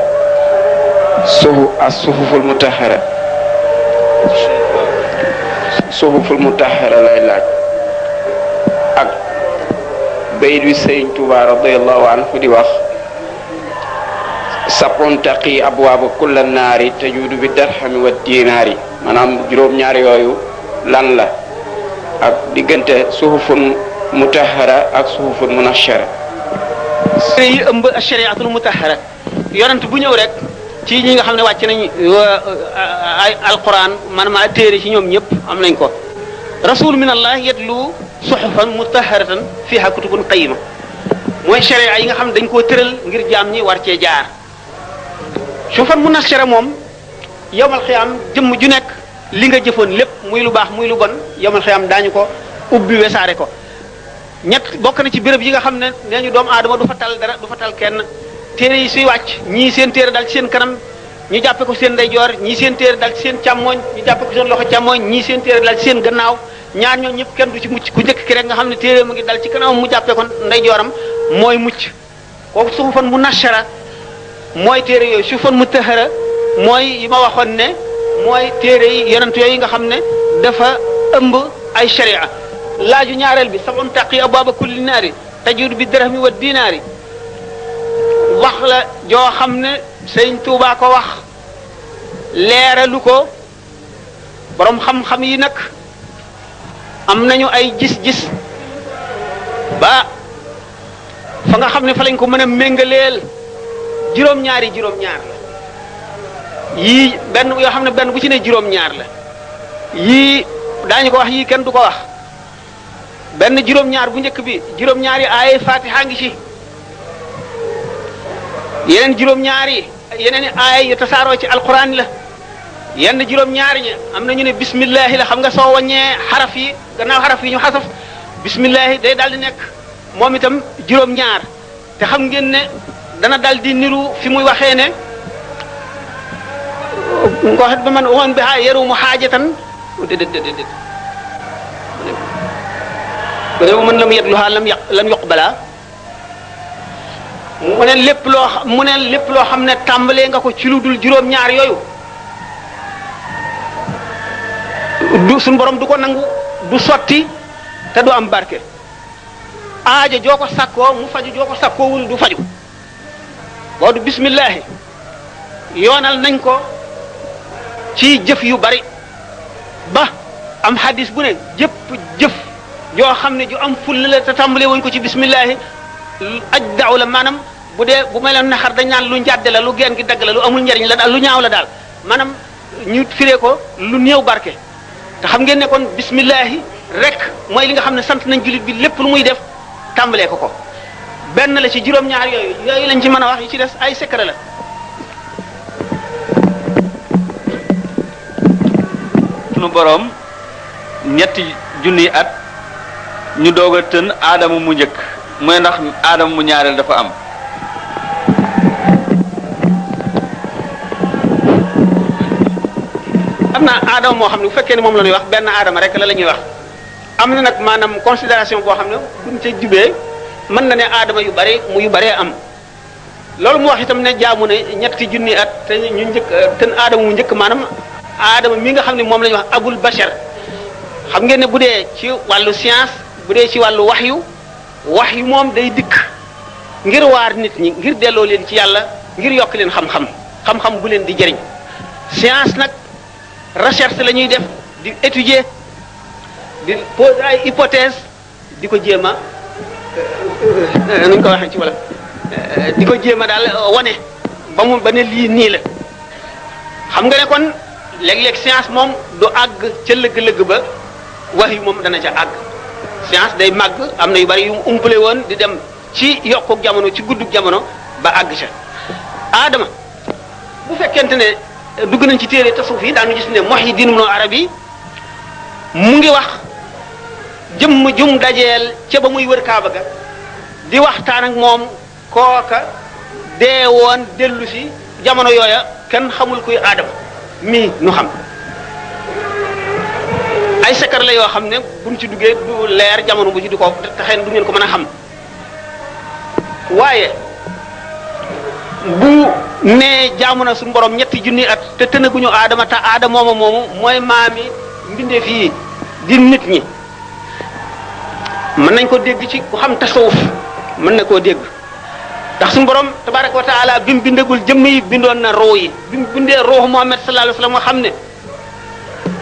D: suhuful mutahhara lay laaj ak bayit bi sëriñ Tuubaa radiyallahu anhu di wax sapon taqi abwaaba kulla naari tajuudu bi darhami wa dinaari maanaam juróom-ñaar yooyu lan la ak diggante suhufun mutahhara ak suhufun munashshara.
A: yi ëmb shari'atul mutahhara yonent bu ñëw rek ci ñi nga xam ne wàcc nañ ay alquran maanaam ay téere ci ñoom ñëpp am nañ ko rasul min allah yatlu suhufan mutahharatan fiha kutubun qayyima mooy sharia yi nga xam ne dañ koo tëral ngir jaam ñi war cee jaar suhufan munashshara moom yawmal xiyaam jëmm ju nekk li nga jëfoon lépp muy lu baax muy lu bon yawmal xiyaam daañu ko ubbi wesaare ko ñett bokk na ci béréb yi nga xam ne nee ñu doomu aadama du fa tal dara du fa tal kenn téere yi suy wàcc ñii seen téere dal ci seen kanam ñu jàppe ko seen ndeyjoor ñii seen téere dal ci seen càmmooñ ñu jàppe ko seen loxo càmmooñ ñii seen téere dal ci seen gannaaw ñaar ñoo ñëpp kenn du ci mucc ku njëkk ki rek nga xam ne téere mu ngi dal ci kanam mu jàppe ko ndeyjooram mooy mucc kooku suhufan munashshara mooy téere yooyu suhufan mutahhara mooy yi ma waxoon ne mooy téere yi yonent yooyu nga xam ne dafa ëmb ay sharia laaju ñaareel bi sab'un taqi abwaaba kulli naari tajudu bi dirhami wa dinaari wax la joo xam ne sëñ Tuubaa ko wax leeralu ko borom xam-xam yi nag am nañu ay gis-gis ba fa nga xam ne fa lañ ko mën a méngaleel juróom-ñaar la yii benn yoo xam ne benn bu ci ne juróom-ñaar la yii daañu ko wax yii kenn du ko wax benn juróom-ñaar bu njëkk bi juróom-ñaari aaya Fatiha ngi ci yeneen juróom-ñaari yeneen i aaya yu tasaaroo ci alquran la yenn juróom-ñaari ñi am na ñu ne bismillahi la xam nga soo wàññee xaraf yi gannaaw xaraf yi ñu xasaf bismillahi day daal di nekk moom itam juróom-ñaar te xam ngeen ne dana daal di niru fi muy waxee ne nga wax ba man woon bi xaa yaru mu xaajatan déedéet mën lam yetluha lam yuqbala mu ne lépp loo xam ne tàmbalee nga ko ci lu dul juróom-ñaar yooyu du suñu borom du ko nangu du sotti te du am barke aajo joo ko sakkoo mu faju joo ko sakkoowul du faju boo du bismillahi yoonal nañ ko ci jëf yu bari ba am hadis bu ne jëpp jëf joo xam ne ju am fulla la te tàmbalee woñ ko ci bismillahi aj daaw la maanaam bu dee bu meloon ne xar dañ naan lu njàdde la lu geen gi dagg la lu amul njariñ la daal lu ñaaw la daal maanaam ñu firee ko lu néew barke te xam ngeen ne kon bismillahi rek mooy li nga xam ne sant nañ jullit bi lépp lu muy def tàmbalee ko benn la ci juróom-ñaar yooyu lañ ci mën a wax yi ci des ay secret la
C: sunu boroom ñetti junniy at ñu doog a tën aadama mu njëkk mooy ndax aadama mu ñaareel dafa am
A: na aadama moo xam ne bu fekkee ne moom la ñuy wax benn aadama rek la ñuy wax am na nag maanaam considération boo xam ne buñ ca jubee mën na ne aadama yu baree am loolu mu wax itam ne jaamu ne ñetti junni at te ñu njëkk ten aadama mu njëkk maanaam aadama mi nga xam ne moom la ñuy wax abul bashar xam ngeen ne bu dee ci wàllu science bu dee ci wàllu waxyu moom day dikk ngir waar nit ñi ngir delloo leen ci yàlla ngir yokk leen xam-xam bu leen di jëriñ science nag recherche la ñuy def di étudier di poser ay hypothèse di ko jéem a nu ñu ko waxee ci wala di ko jéem a daal wane ba ne lii nii la xam nga ne kon léeg-léeg science moom du àgg ca lëgg-lëgg ba wax yi moom dana ca àgg science day màgg am na yu bari yu mu umpale woon di dem ci yokkuk jamono ci gudduk jamono ba àgg ca Adama bu fekkente ne dugg nañ ci téere tasawuf yi daanu gis ne Muhyiddin Ibn Arabi mu ngi wax jëmm jum dajeel ca ba muy wër Kaaba ga di waxtaan ak moom kooka dee woon dellu si jamono yooya kenn xamul kuy Adama mii nu xam ay sekar la yoo xam ne buñ ci duggee du leer jamono bu ci du ko te xëy na du ngeen ko mën a xam waaye bu nee jaamu na suñu borom ñetti junni at te tënaguñu aadama te aadama moomu mooy maami mbindeef yi di nit ñi mën nañ ko dégg ci ku xam tasawuf mën na koo dégg ndax suñu borom tabaraka wa taala bi mu bindagul jëmm yi bindoon na roo yi bi mu bindee roohu Muhammad sallallahu alayhi wasallam nga xam ne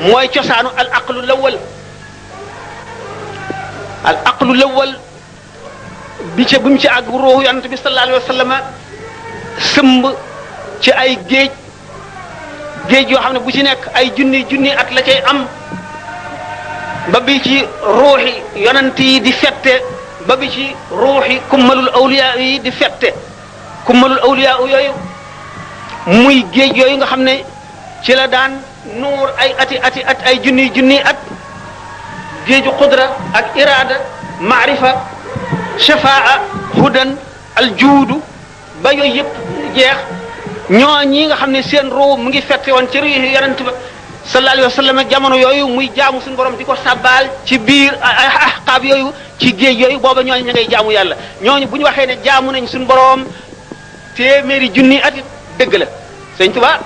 A: mooy cosaanu al aqlu lawal bi ca bi mu ci àgg ruuxu yonent bi sallallahu alayhi wa sallam sëmb ci ay géej yoo xam ne bu ci nekk ay junni at la cay am ba bi ci ruuxi yonent yi di fette ba bi ci ruuxi kummalul awliya yi di fette kummalul awliya yooyu muy géej yooyu nga xam ne ci la daan nuur ay ati at ay junni at géeju qudra ak irada maarifa shafaa hudan aljuudu ba yooyu yëpp jeex ñi nga xam ne seen ruu mu ngi fette woon ci ruuxi yonent ba sallallahu alayhi wa sallam jamono yooyu muy jaamu suñu borom di ko sàbbaal ci biir ay ahqaab yooyu ci géej yooyu booba ñooñu ña ngay jaamu yàlla ñooñu bu ñu waxee ne jaamu nañ suñu borom téeméeri junni at dëgg la sëñ Tuba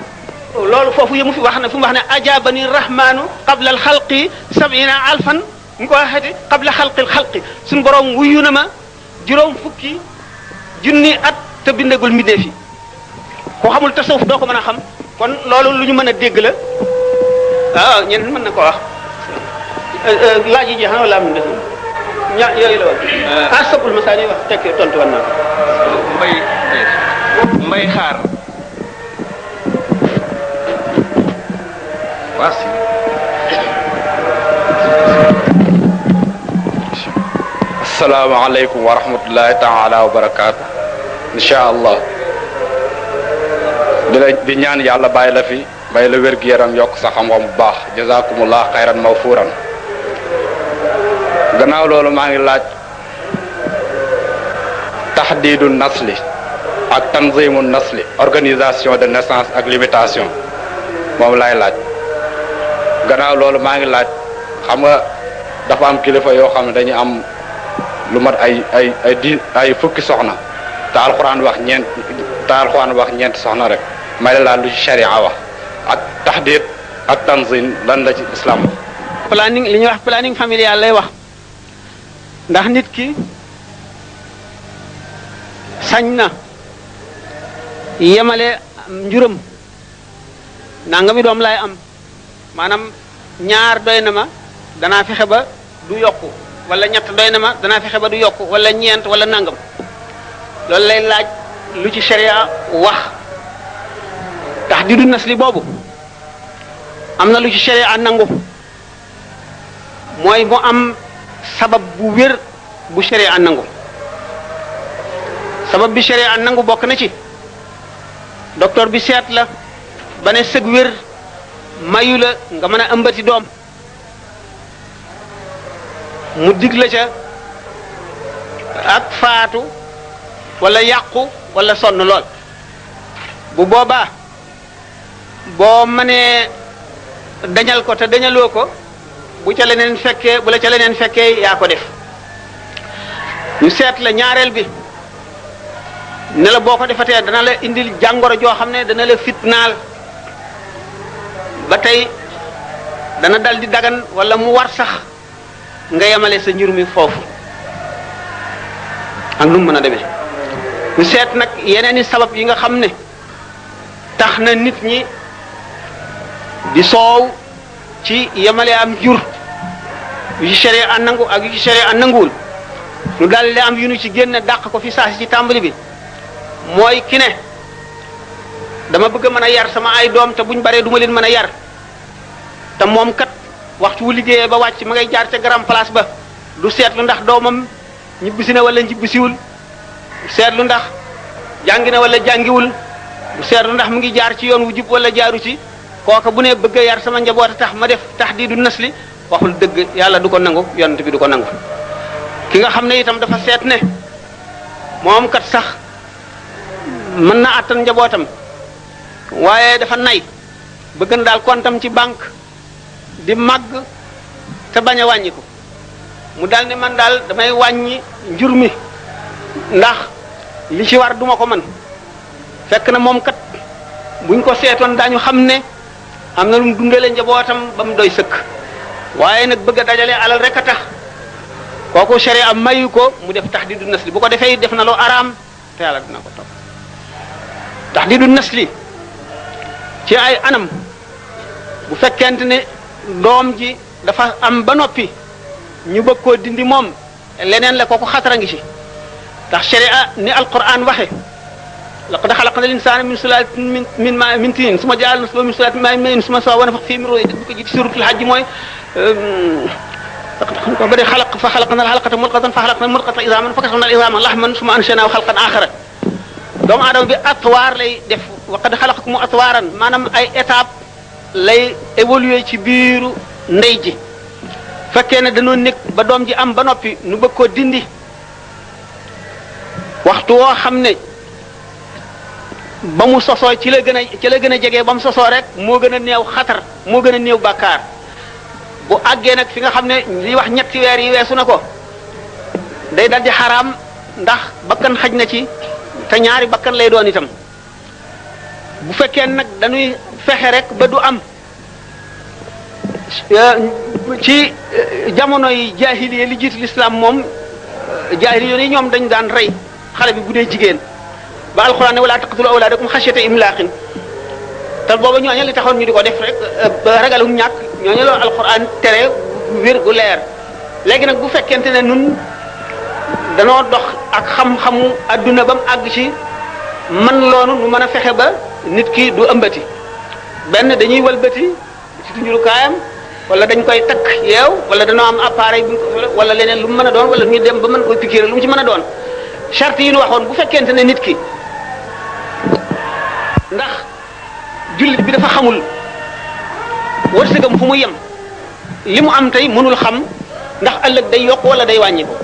A: loolu foofu yëmu fi wax na fu mu wax ne ajabani rahmanu qabla al xalqi sab'ina alfan ñu ko waxeeti qabla xalqil xalqi suñu borom wuyu na ma juróom fukki junni at te bindagul mbindeef yi ko xamul tasawuf doo ko mën a xam kon loolu lu ñu mën a dégg la waaw ñenn mën na ko wax laaj yi jeex na wala am na yooyu la woon sabul masaani wax tekki tontu woon naa ko
C: mbay xaar waasi
E: asalaamaaleykum wa rahmatullahi taala wa barakaatu incha allah di ñaan yàlla bàyyi la fi bàyyi la wér-gu-yaram yokk sa xam-xam bu baax jazakumullah xayran mawfuuran gannaaw loolu maa ngi laaj taxdiidu nasli ak tanzimu nasli organisation de naissance ak limitation moom laay laaj gannaaw loolu maa ngi laaj xam nga dafa am kilifa yoo xam ne dañu am lu mat ay fukki soxna te alxuraan wax ñeent soxna rek may la laaj lu ci sharia wax ak taxdiid ak tanzim lan la ci islam wax.
A: planning li ñuy wax planning familial lay wax ndax nit ki sañ na yemale njuram nangami doom lay am maanaam ñaar doy na ma danaa fexe ba du yokku wala ñett doy na ma danaa fexe ba du yokku wala ñeent wala nangam loolu lay laaj lu ci sharia wax tahdiidu nasli boobu am na lu ci sharia nangu mooy mu am sabab bu wér bu sharia nangu sabab bi sharia nangu bokk na ci docteur bi seet la ba ne sëg wér mayu la nga mën a ëmbati doom mu dig la ca ak faatu wala yàqu wala sonn lool bu boobaa boo mënee dañal ko te dañaloo ko bu ca leneen fekkee bu la ca leneen fekkee yaa ko def ñu seet la ñaareel bi ne la boo ko defatee dana la indil jàngoro joo xam ne dana la fitnaal ba tey dana dal di dagan wala mu war sax nga yemale sa njur mi foofu ak nu mu mën a demee ñu seet nag yeneen i sabab yi nga xam ne tax na nit ñi di soow ci yemale am jur yu ci sharia nangu ak yu ci sharia nanguwul ñu daal di am yu ñu ci génne dàq ko fi saa si ci tàmbali bi mooy ki ne dama bëgg a mën a yar sama ay doom te buñ baree duma leen mën a yar te moom kat waxtu wu liggéeyee ba wàcc ma ngay jaar ca grand place ba du seetlu ndax doomam ñibbisi na wala ñibbisiwul du seetlu ndax jàngi na wala jàngiwul du seetlu ndax mu ngi jaar ci yoon wu jub wala jaaru ci kooka bu ne bëgg a yar sama njaboot a tax ma def tahdiidu nasli waxul dëgg yàlla du ko nangu yonent bi du ko nangu ki nga xam ne itam dafa seet ne moom kat sax mën na attan njabootam waaye dafa nay bëgg na daal kontam ci banque di màgg te bañ a wàññiku mu daal ne man daal damay wàññi njur mi ndax li ci war duma ko mën fekk na moom kat buñ ko seetoon daañu xam ne am na lu mu dundale njabootam ba mu doy sëkk waaye nag bëgg a dajale alal rek a tax kooku sharia mayu ko mu def tahdiidu nasli bu ko defee def na lu araam te yàlla dina ko topp tahdiidu nasli ci ay anam bu fekkente ne doom ji dafa am ba noppi ñu bëgg koo dindi moom leneen la kooku xatara ngi ci ndax sharia ni alquran waxe laqad xalaqna al-insana min sulalatin min tin summa ja'alna nutfatan min sulalatin min ma'in summa sawwaynahu wa nafakhna fihi min ruhi bu ko ji ci suratul hajj mooy ko bari xalaq fa xalaqna al-halaqata mudghatan fa xalaqna al-mudghata idhaman fa kasawna al-idhama lahman summa ansha'nahu xalqan akhara doomu aadama bi atwaar lay def wa qad xalaqakum atwaaran maanaam ay étape lay évoluer ci biiru ndey ji fekkee ne dañoo nekk ba doom ji am ba noppi nu bëgg koo dindi waxtu woo xam ne ba mu sosoo ci la gën a jege ba mu sosoo rek moo gën a néew xatar moo gën a néew bàkkaar bu àggee nag fi nga xam ne li wax ñetti weer yi weesu na ko day dal di xaraam ndax bakkan xaj na ci te ñaari bakkan lay doon itam bu fekkee nag dañuy fexe rek ba du am ci jamonoy jaahiliya li jiitu lislaam moom jaahiliya yi ñoom dañ daan rey xale bi bu dee jigéen ba alxuraan ne wala taqtulu awlaadakum xashyata imlaaqin te booba ñooñu li taxoon ñu di ko def rek ragalum ñàkk ñooñu la alxuraan tere wér gu leer léegi nag bu fekkente ne nun danoo dox ak xam-xamu adduna ba mu àgg ci man loonu nu mën a fexe ba nit ki du ëmbati benn dañuy wëlbati ci tunjurukaayam wala dañ koy takk yeew wala danoo am appareil bu wala leneen lu mu mën a doon wala ñu dem ba mën koy pikiir lu mu ci mën a doon charte yi ñu waxoon bu fekkente ne nit ki ndax jullit bi dafa xamul wërsëgam fu mu yem li mu am tey mënul xam ndax ëllëg day yokk wala day wàññi ko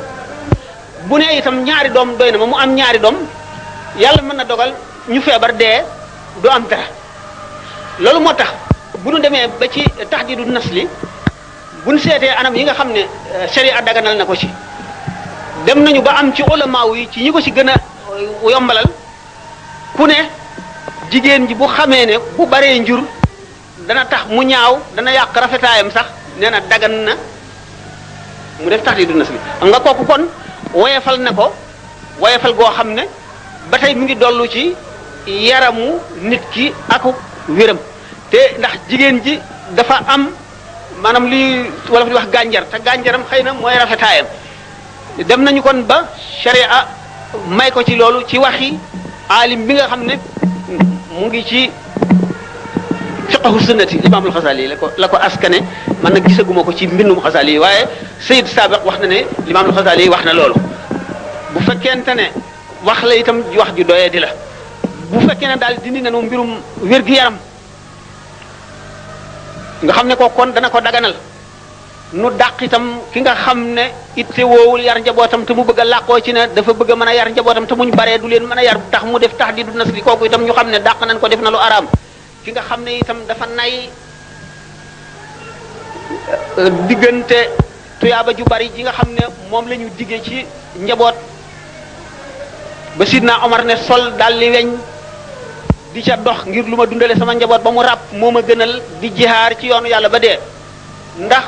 A: bu ne itam ñaari doom doy na ma mu am ñaari doom yàlla mën na dogal ñu feebar dee du am dara loolu moo tax bu nu demee ba ci tahdiidu nasli bu nu seetee anam yi nga xam ne sharia daganal na ko ci dem nañu ba am ci ulamaaw yi ci ñi ko ci gën a yombalal ku ne jigéen ji bu xamee ne bu baree njur dana tax mu ñaaw dana yàq rafetaayam sax nee na dagan na mu def tahdiidu nasli xam nga kooku kon woyefal na ko woyefal goo xam ne ba tey mu ngi dollu ci yaramu nit ki ak wéram te ndax jigéen ji dafa am maanaam li wala fi di wax gànjar te gànjaram xëy na mooy rafetaayam dem nañu kon ba sharia may ko ci loolu ci waxi alim bi nga xam ne mu ngi ci fiqhu sunnati imaamul Xasaali la ko askane man nag gisaguma ko ci mbindum Xasaali yi waaye Sayyid Sabiq wax na ne imaamul Xasaali yi wax na loolu bu fekkente ne wax la itam wax ju doyee di la bu fekkee ne daal dindi nañu mbirum wér-gi-yaram nga xam ne ko kon dana ko daganal nu dàq itam ki nga xam ne itte woowul yar njabootam te mu bëgg a làqoo ci ne dafa bëgg a mën a yar njabootam te muñ baree du leen mën a yar tax mu def tahdiidu nasli kooku itam ñu xam ne dàq nañ ko def na lu araam ki nga xam ne itam dafa nay diggante tuyaaba ju bari ji nga xam ne moom la ñu diggee ci njaboot ba Sidna Omar ne sol daal li weñ di ca dox ngir lu ma dundale sama njaboot ba mu ràpp moo ma gënal di jihaar ci yoonu yàlla ba dee ndax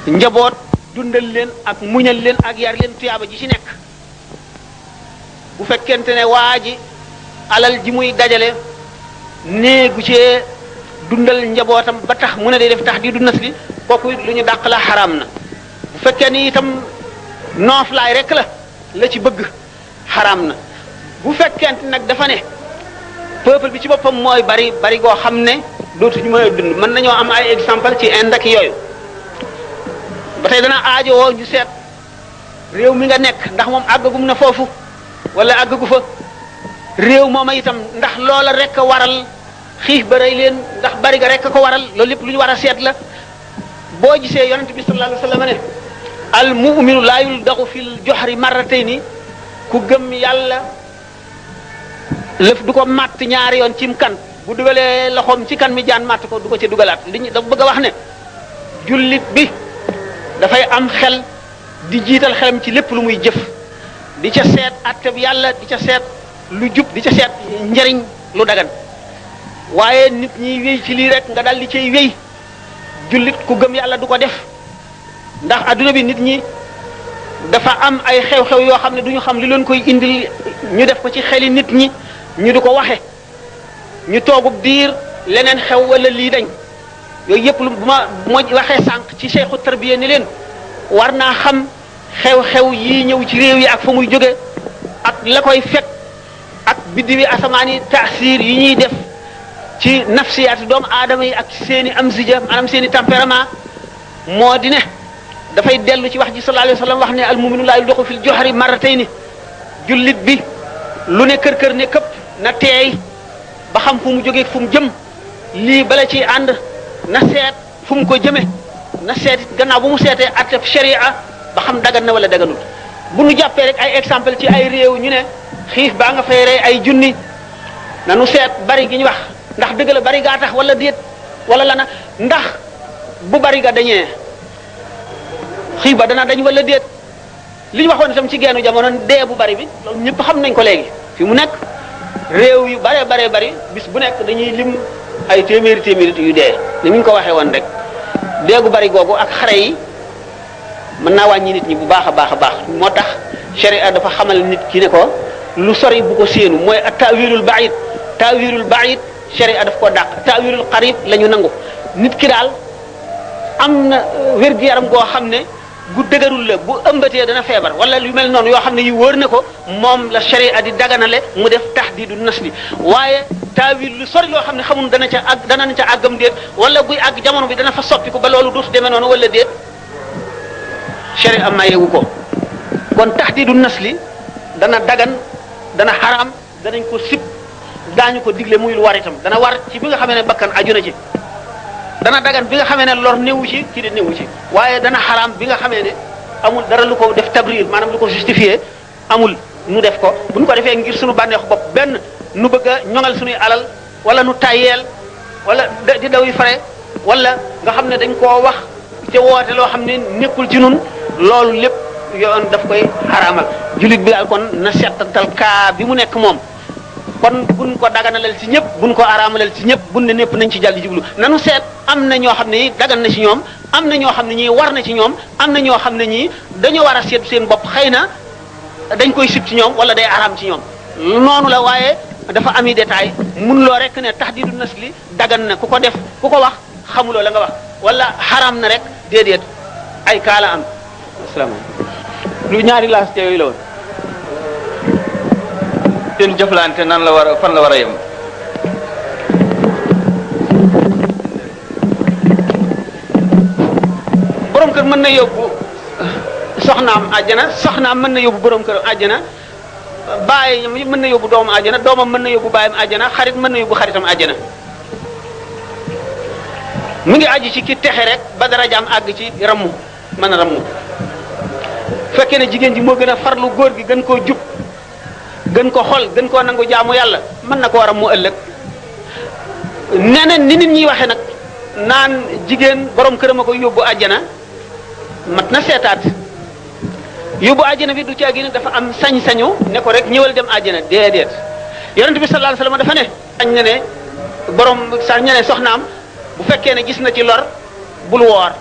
A: njaboot dundal leen ak muñal leen ak yar leen tuyaaba ji ci nekk bu fekkente ne waa ji alal ji muy dajale néegu cee dundal njabootam ba tax mu ne day def tahdiidu nasli kooku lu ñu dàq la xaraam na bu fekkee ni itam nooflaay rek la ci bëgg xaraam na bu fekkente nag dafa ne peuple bi ci boppam mooy bari goo xam ne dootuñu mën a dund mën nañoo am ay exemple ci Inde ak yooyu ba tey dana aajowoo ñu seet réew mi nga nekk ndax moom àggagum na foofu wala àggagu fa réew mooma itam ndax loola rek a waral xiif ba rey leen ndax bari ga rek a ko waral loolu lépp lu ñu war a seet la boo gisee yonent bi sallallahu alayhi wa sallam ne al mu'minu laa yuldaxu fil joxri marratayni ku gëm yàlla lëf du ko matt ñaari yoon cim kan bu dugalee loxoom ci kan mi jaan matt ko du ko ci dugalaat li ñu dafa bëgg a wax ne jullit bi dafay am xel di jiital xelam ci lépp lu muy jëf di ca seet atteb yàlla di ca seet lu jub di ca seet njariñ lu dagan waaye nit ñi wéy ci lii rek nga dal di cay wéy jullit ku gëm yàlla du ko def ndax adduna bi nit ñi dafa am ay xew-xew yoo xam ne du ñu xam li leen koy indil ñu def ko ci xeli nit ñi ñu di ko waxe ñu toogub diir leneen xew wala lii dañ yooyu yëpp lu bu ma waxee sànq ci cheikhu tarbiya ni leen war naa xam xew-xew yii ñëw ci réew yi ak fa muy jóge ak la koy fekk ak biddiwi asamaan yi taasir yi ñuy def ci nafsiyaati doomu aadama yi ak seen i amsija maanaam seen i tempérament moo di ne dafay dellu ci wax ji sallallahu alayhi wa sallam wax ne al muminu laa yulduqu fil johri marratayni jullit bi lu ne kër ne këpp na teey ba xam fu mu jógee fu mu jëm lii bala ciy ànd na seet fu mu ko jëme na seet gannaaw bu mu seetee attef sharia ba xam dagan na wala daganul bu nu jàppee rek ay exemple ci ay réew ñu ne xiif baa nga fay rey ay junni nanu seet bari gi ñu wax ndax dëgg la bari gaa tax wala déet wala lana ndax bu bari ga dañee xiif ba dana dañ wala déet li ñu waxoon itam ci geenu jamono dee bu bari bi loolu ñëpp xam nañ ko léegi fi mu nekk réew yu bare bari bis bu nekk dañuy lim ay téeméeri yu dee ni ñu ko waxee woon rek dee gu bari googu ak xare yi mën naa wàññi nit ñi bu baax a baax moo tax sharia dafa xamal nit ki ne ko lu sori bu ko séenu mooy ak ta'wilul ba'id sharia daf ko dàq ta'wilul qarib la ñu nangu nit ki daal am na wér-gu-yaram goo xam ne gu dëgërul la bu ëmbatee dana feebar wala lu mel noonu yoo xam ne yu wóor na ko moom la sharia di daganale mu def tahdidu nasli waaye taawil lu sori loo xam ne xamul dana ca àggam déet wala buy àgg jamono bi dana fa soppiku ba loolu dootu demee noonu wala déet sharia mayewu ko kon tahdidu nasli dana dagan dana xaraam danañ ko sib daañu ko digle muy lu war itam dana war ci bi nga xamee ne bakkan aju na ci dana dagan bi nga xamee ne lor newu ci kii de newu ci waaye dana xaraam bi nga xamee ne amul dara lu ko def tabrir maanaam lu ko justifié amul nu def ko bu ñu ko defee ngir suñu bànneexu bopp benn nu bëgg a ñoŋal suñuy alal wala nu tayyeel wala di daw yi fare wala nga xam ne dañ koo wax te woote loo xam ne nekkul ci nun loolu lépp yoon daf koy xaraamal jullit bi daal kon na seetantal kaa bi mu nekk moom kon buñ ko daganalal ci ñëpp buñ ko araamalal ci ñëpp buñ ne ñëpp nañ ci jàll jublu nanu seet am na ñoo xam ne ñi dagan na ci ñoom am na ñoo xam ne ñii war na ci ñoom am na ñoo xam ne ñii dañoo war a seet seen bopp xëy na dañ koy sib ci ñoom wala day araam ci ñoom noonu la waaye dafa ami détail mun loo rek ne tahdidu nasli dagan na ku ko def ku ko wax xamuloo la nga wax wala xaraam na rek déedéet ay kaala am asalaamaaleykum lu ñaari laas te yooyu la woon
C: seen jëflante nan la war a fan la war a yem
A: borom kër mën na yóbbu soxnaam àjjana soxnaam mën na yóbbu borom kër àjjana baay mën na yóbbu doomu àjjana doomam mën na yóbbu baayam àjjana xarit mën na yóbbu xaritam àjjana mu ngi aju ci ki texe rek ba darajaam àgg ci rammu mën a rammu fekkee ne jigéen ji moo gën a farlu góor gi gën koo jub gën ko xol gën koo nangu jaamu yàlla mën na koo rammu ëllëg neneen ni nit ñi waxe nag naan jigéen borom këram a ko yóbbu àjjana mat na seetaat yóbbu àjjana bi du ci àggi ne dafa am sañ-sañu ne ko rek ñëwal dem àjjana déedéet yonent bi sallallahu alayhi wasallam dafa ne sañ na ne borom sañ na ne soxnaam bu fekkee ne gis na ci lor bul woor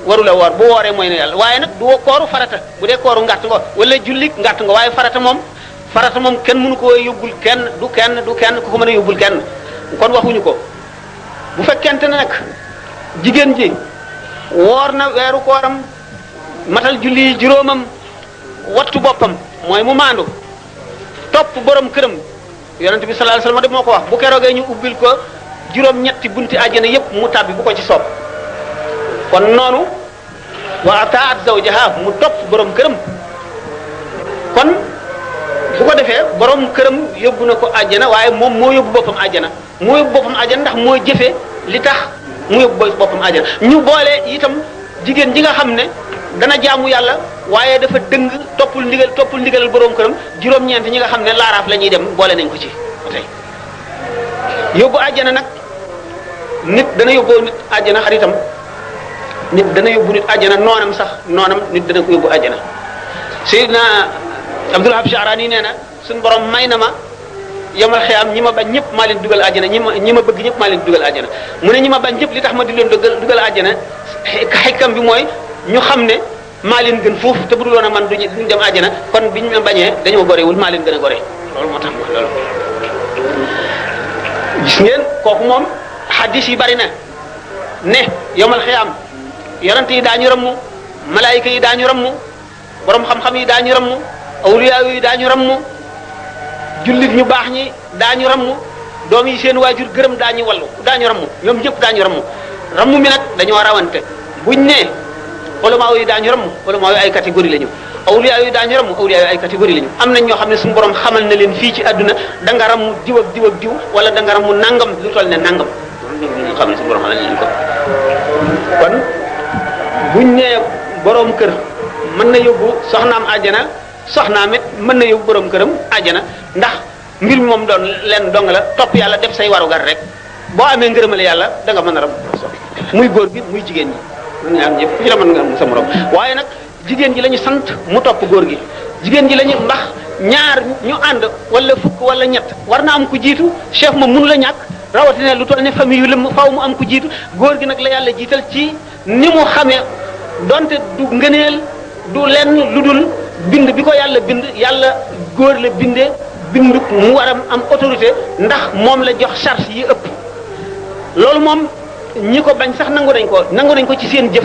A: warula woor bu wooree mooy ne yàlla waaye nag du kooru farata bu dee kooru ngàtt nga wala jullit ngàtt nga waaye farata moom kenn mënu ko yóbbul kenn du kenn ku ko mën a yóbbul kenn kon waxuñu ko bu fekkente ne nag jigéen ji woor na weeru kooram matal julli juróomam wattu boppam mooy mu maandu topp borom këram yonent bi sallallahu alayhi wasallam de moo ko wax bu keroogee ñu ubbil ko juróom-ñetti bunti àjjana yépp mu tàbbi bu ko ci soob kon noonu wa ataat zawjaha mu topp borom këram kon bu ko defee borom këram yóbbu na ko àjjana waaye moom moo yóbbu boppam àjjana ndax moo jëfe li tax mu yóbbu boppam àjjana ñu boole itam jigéen ji nga xam ne dana jaamu yàlla waaye dafa dëng toppul ndigalal borom këram juróom-ñeent ñi nga xam ne laaraaf la ñuy dem boole nañ ko ci tey yóbbu àjjana nag nit dana yóbbu nit àjjana xaritam nit dana yóbbu nit àjjana noonam nit dana ko yóbbu àjjana Seydina Abdul Wahab Sha'rani nee na suñu borom may na ma yomal xiyaam ñi ma bañ ñëpp maa leen dugal àjjana ñi ma bëgg ñëpp maa leen dugal àjjana mu ne ñi ma bañ ñëpp li tax ma di leen dugal àjjana xekkam bi mooy ñu xam ne maa leen gën foofu te bu dul woon a man duñu dem àjjana kon biñ ma bañee dañu ma gorewul maa leen gën a gore loolu moo tax loolu gis ngeen kooku moom hadis yi bari na ne yomal xiyaam yonent yi daañu ramm malaayika yi daañu ramm borom xam-xam yi daañu ramm awliya yi daañu ramm jullit ñu baax ñi daañu ramm doom yi seen waajur gërëm daañu wallu daañu ramm ñoom ñëpp daañu ramm mi nag dañoo rawante buñ ne ulama yi daañu ramm ulama yi ay catégorie lañu awliya yi daañu ramm awliya yi ay catégorie lañu am nañ ñoo xam ne suñu borom xamal na leen fii ci àdduna da nga ramm diw ak diw ak diw wala da nga ramm nangam lu toll ne nangam ñu xam ne suñu borom xamal na leen ko kon buñ ne borom kër mën na yóbbu soxnaam àjjana soxnaam it mën na yóbbu borom këram àjjana ndax mbir mi moom doon leen dong la topp yàlla def say warugar rek boo amee ngërëmale yàlla da nga mën a ram muy góor gi muy jigéen ñi mën nga am ñëpp ku ci la mën nga am sa morom waaye nag jigéen ji la ñu sant mu topp góor gi jigéen ji la ñu ndax ñaar ñu ànd wala fukk wala ñett war na am ku jiitu chef ma mënu la ñàkk rawatina lu toll ne famille yu lëm faaw mu am ku jiitu góor gi nag la yàlla jiital ci ni mu xamee donte du ngëneel du lenn lu dul bind bi ko yàlla bind yàlla góor la bindee bindu mu war a am autorité ndax moom la jox charge yi ëpp loolu moom ñi ko bañ sax nangu nañ ko ci seen jëf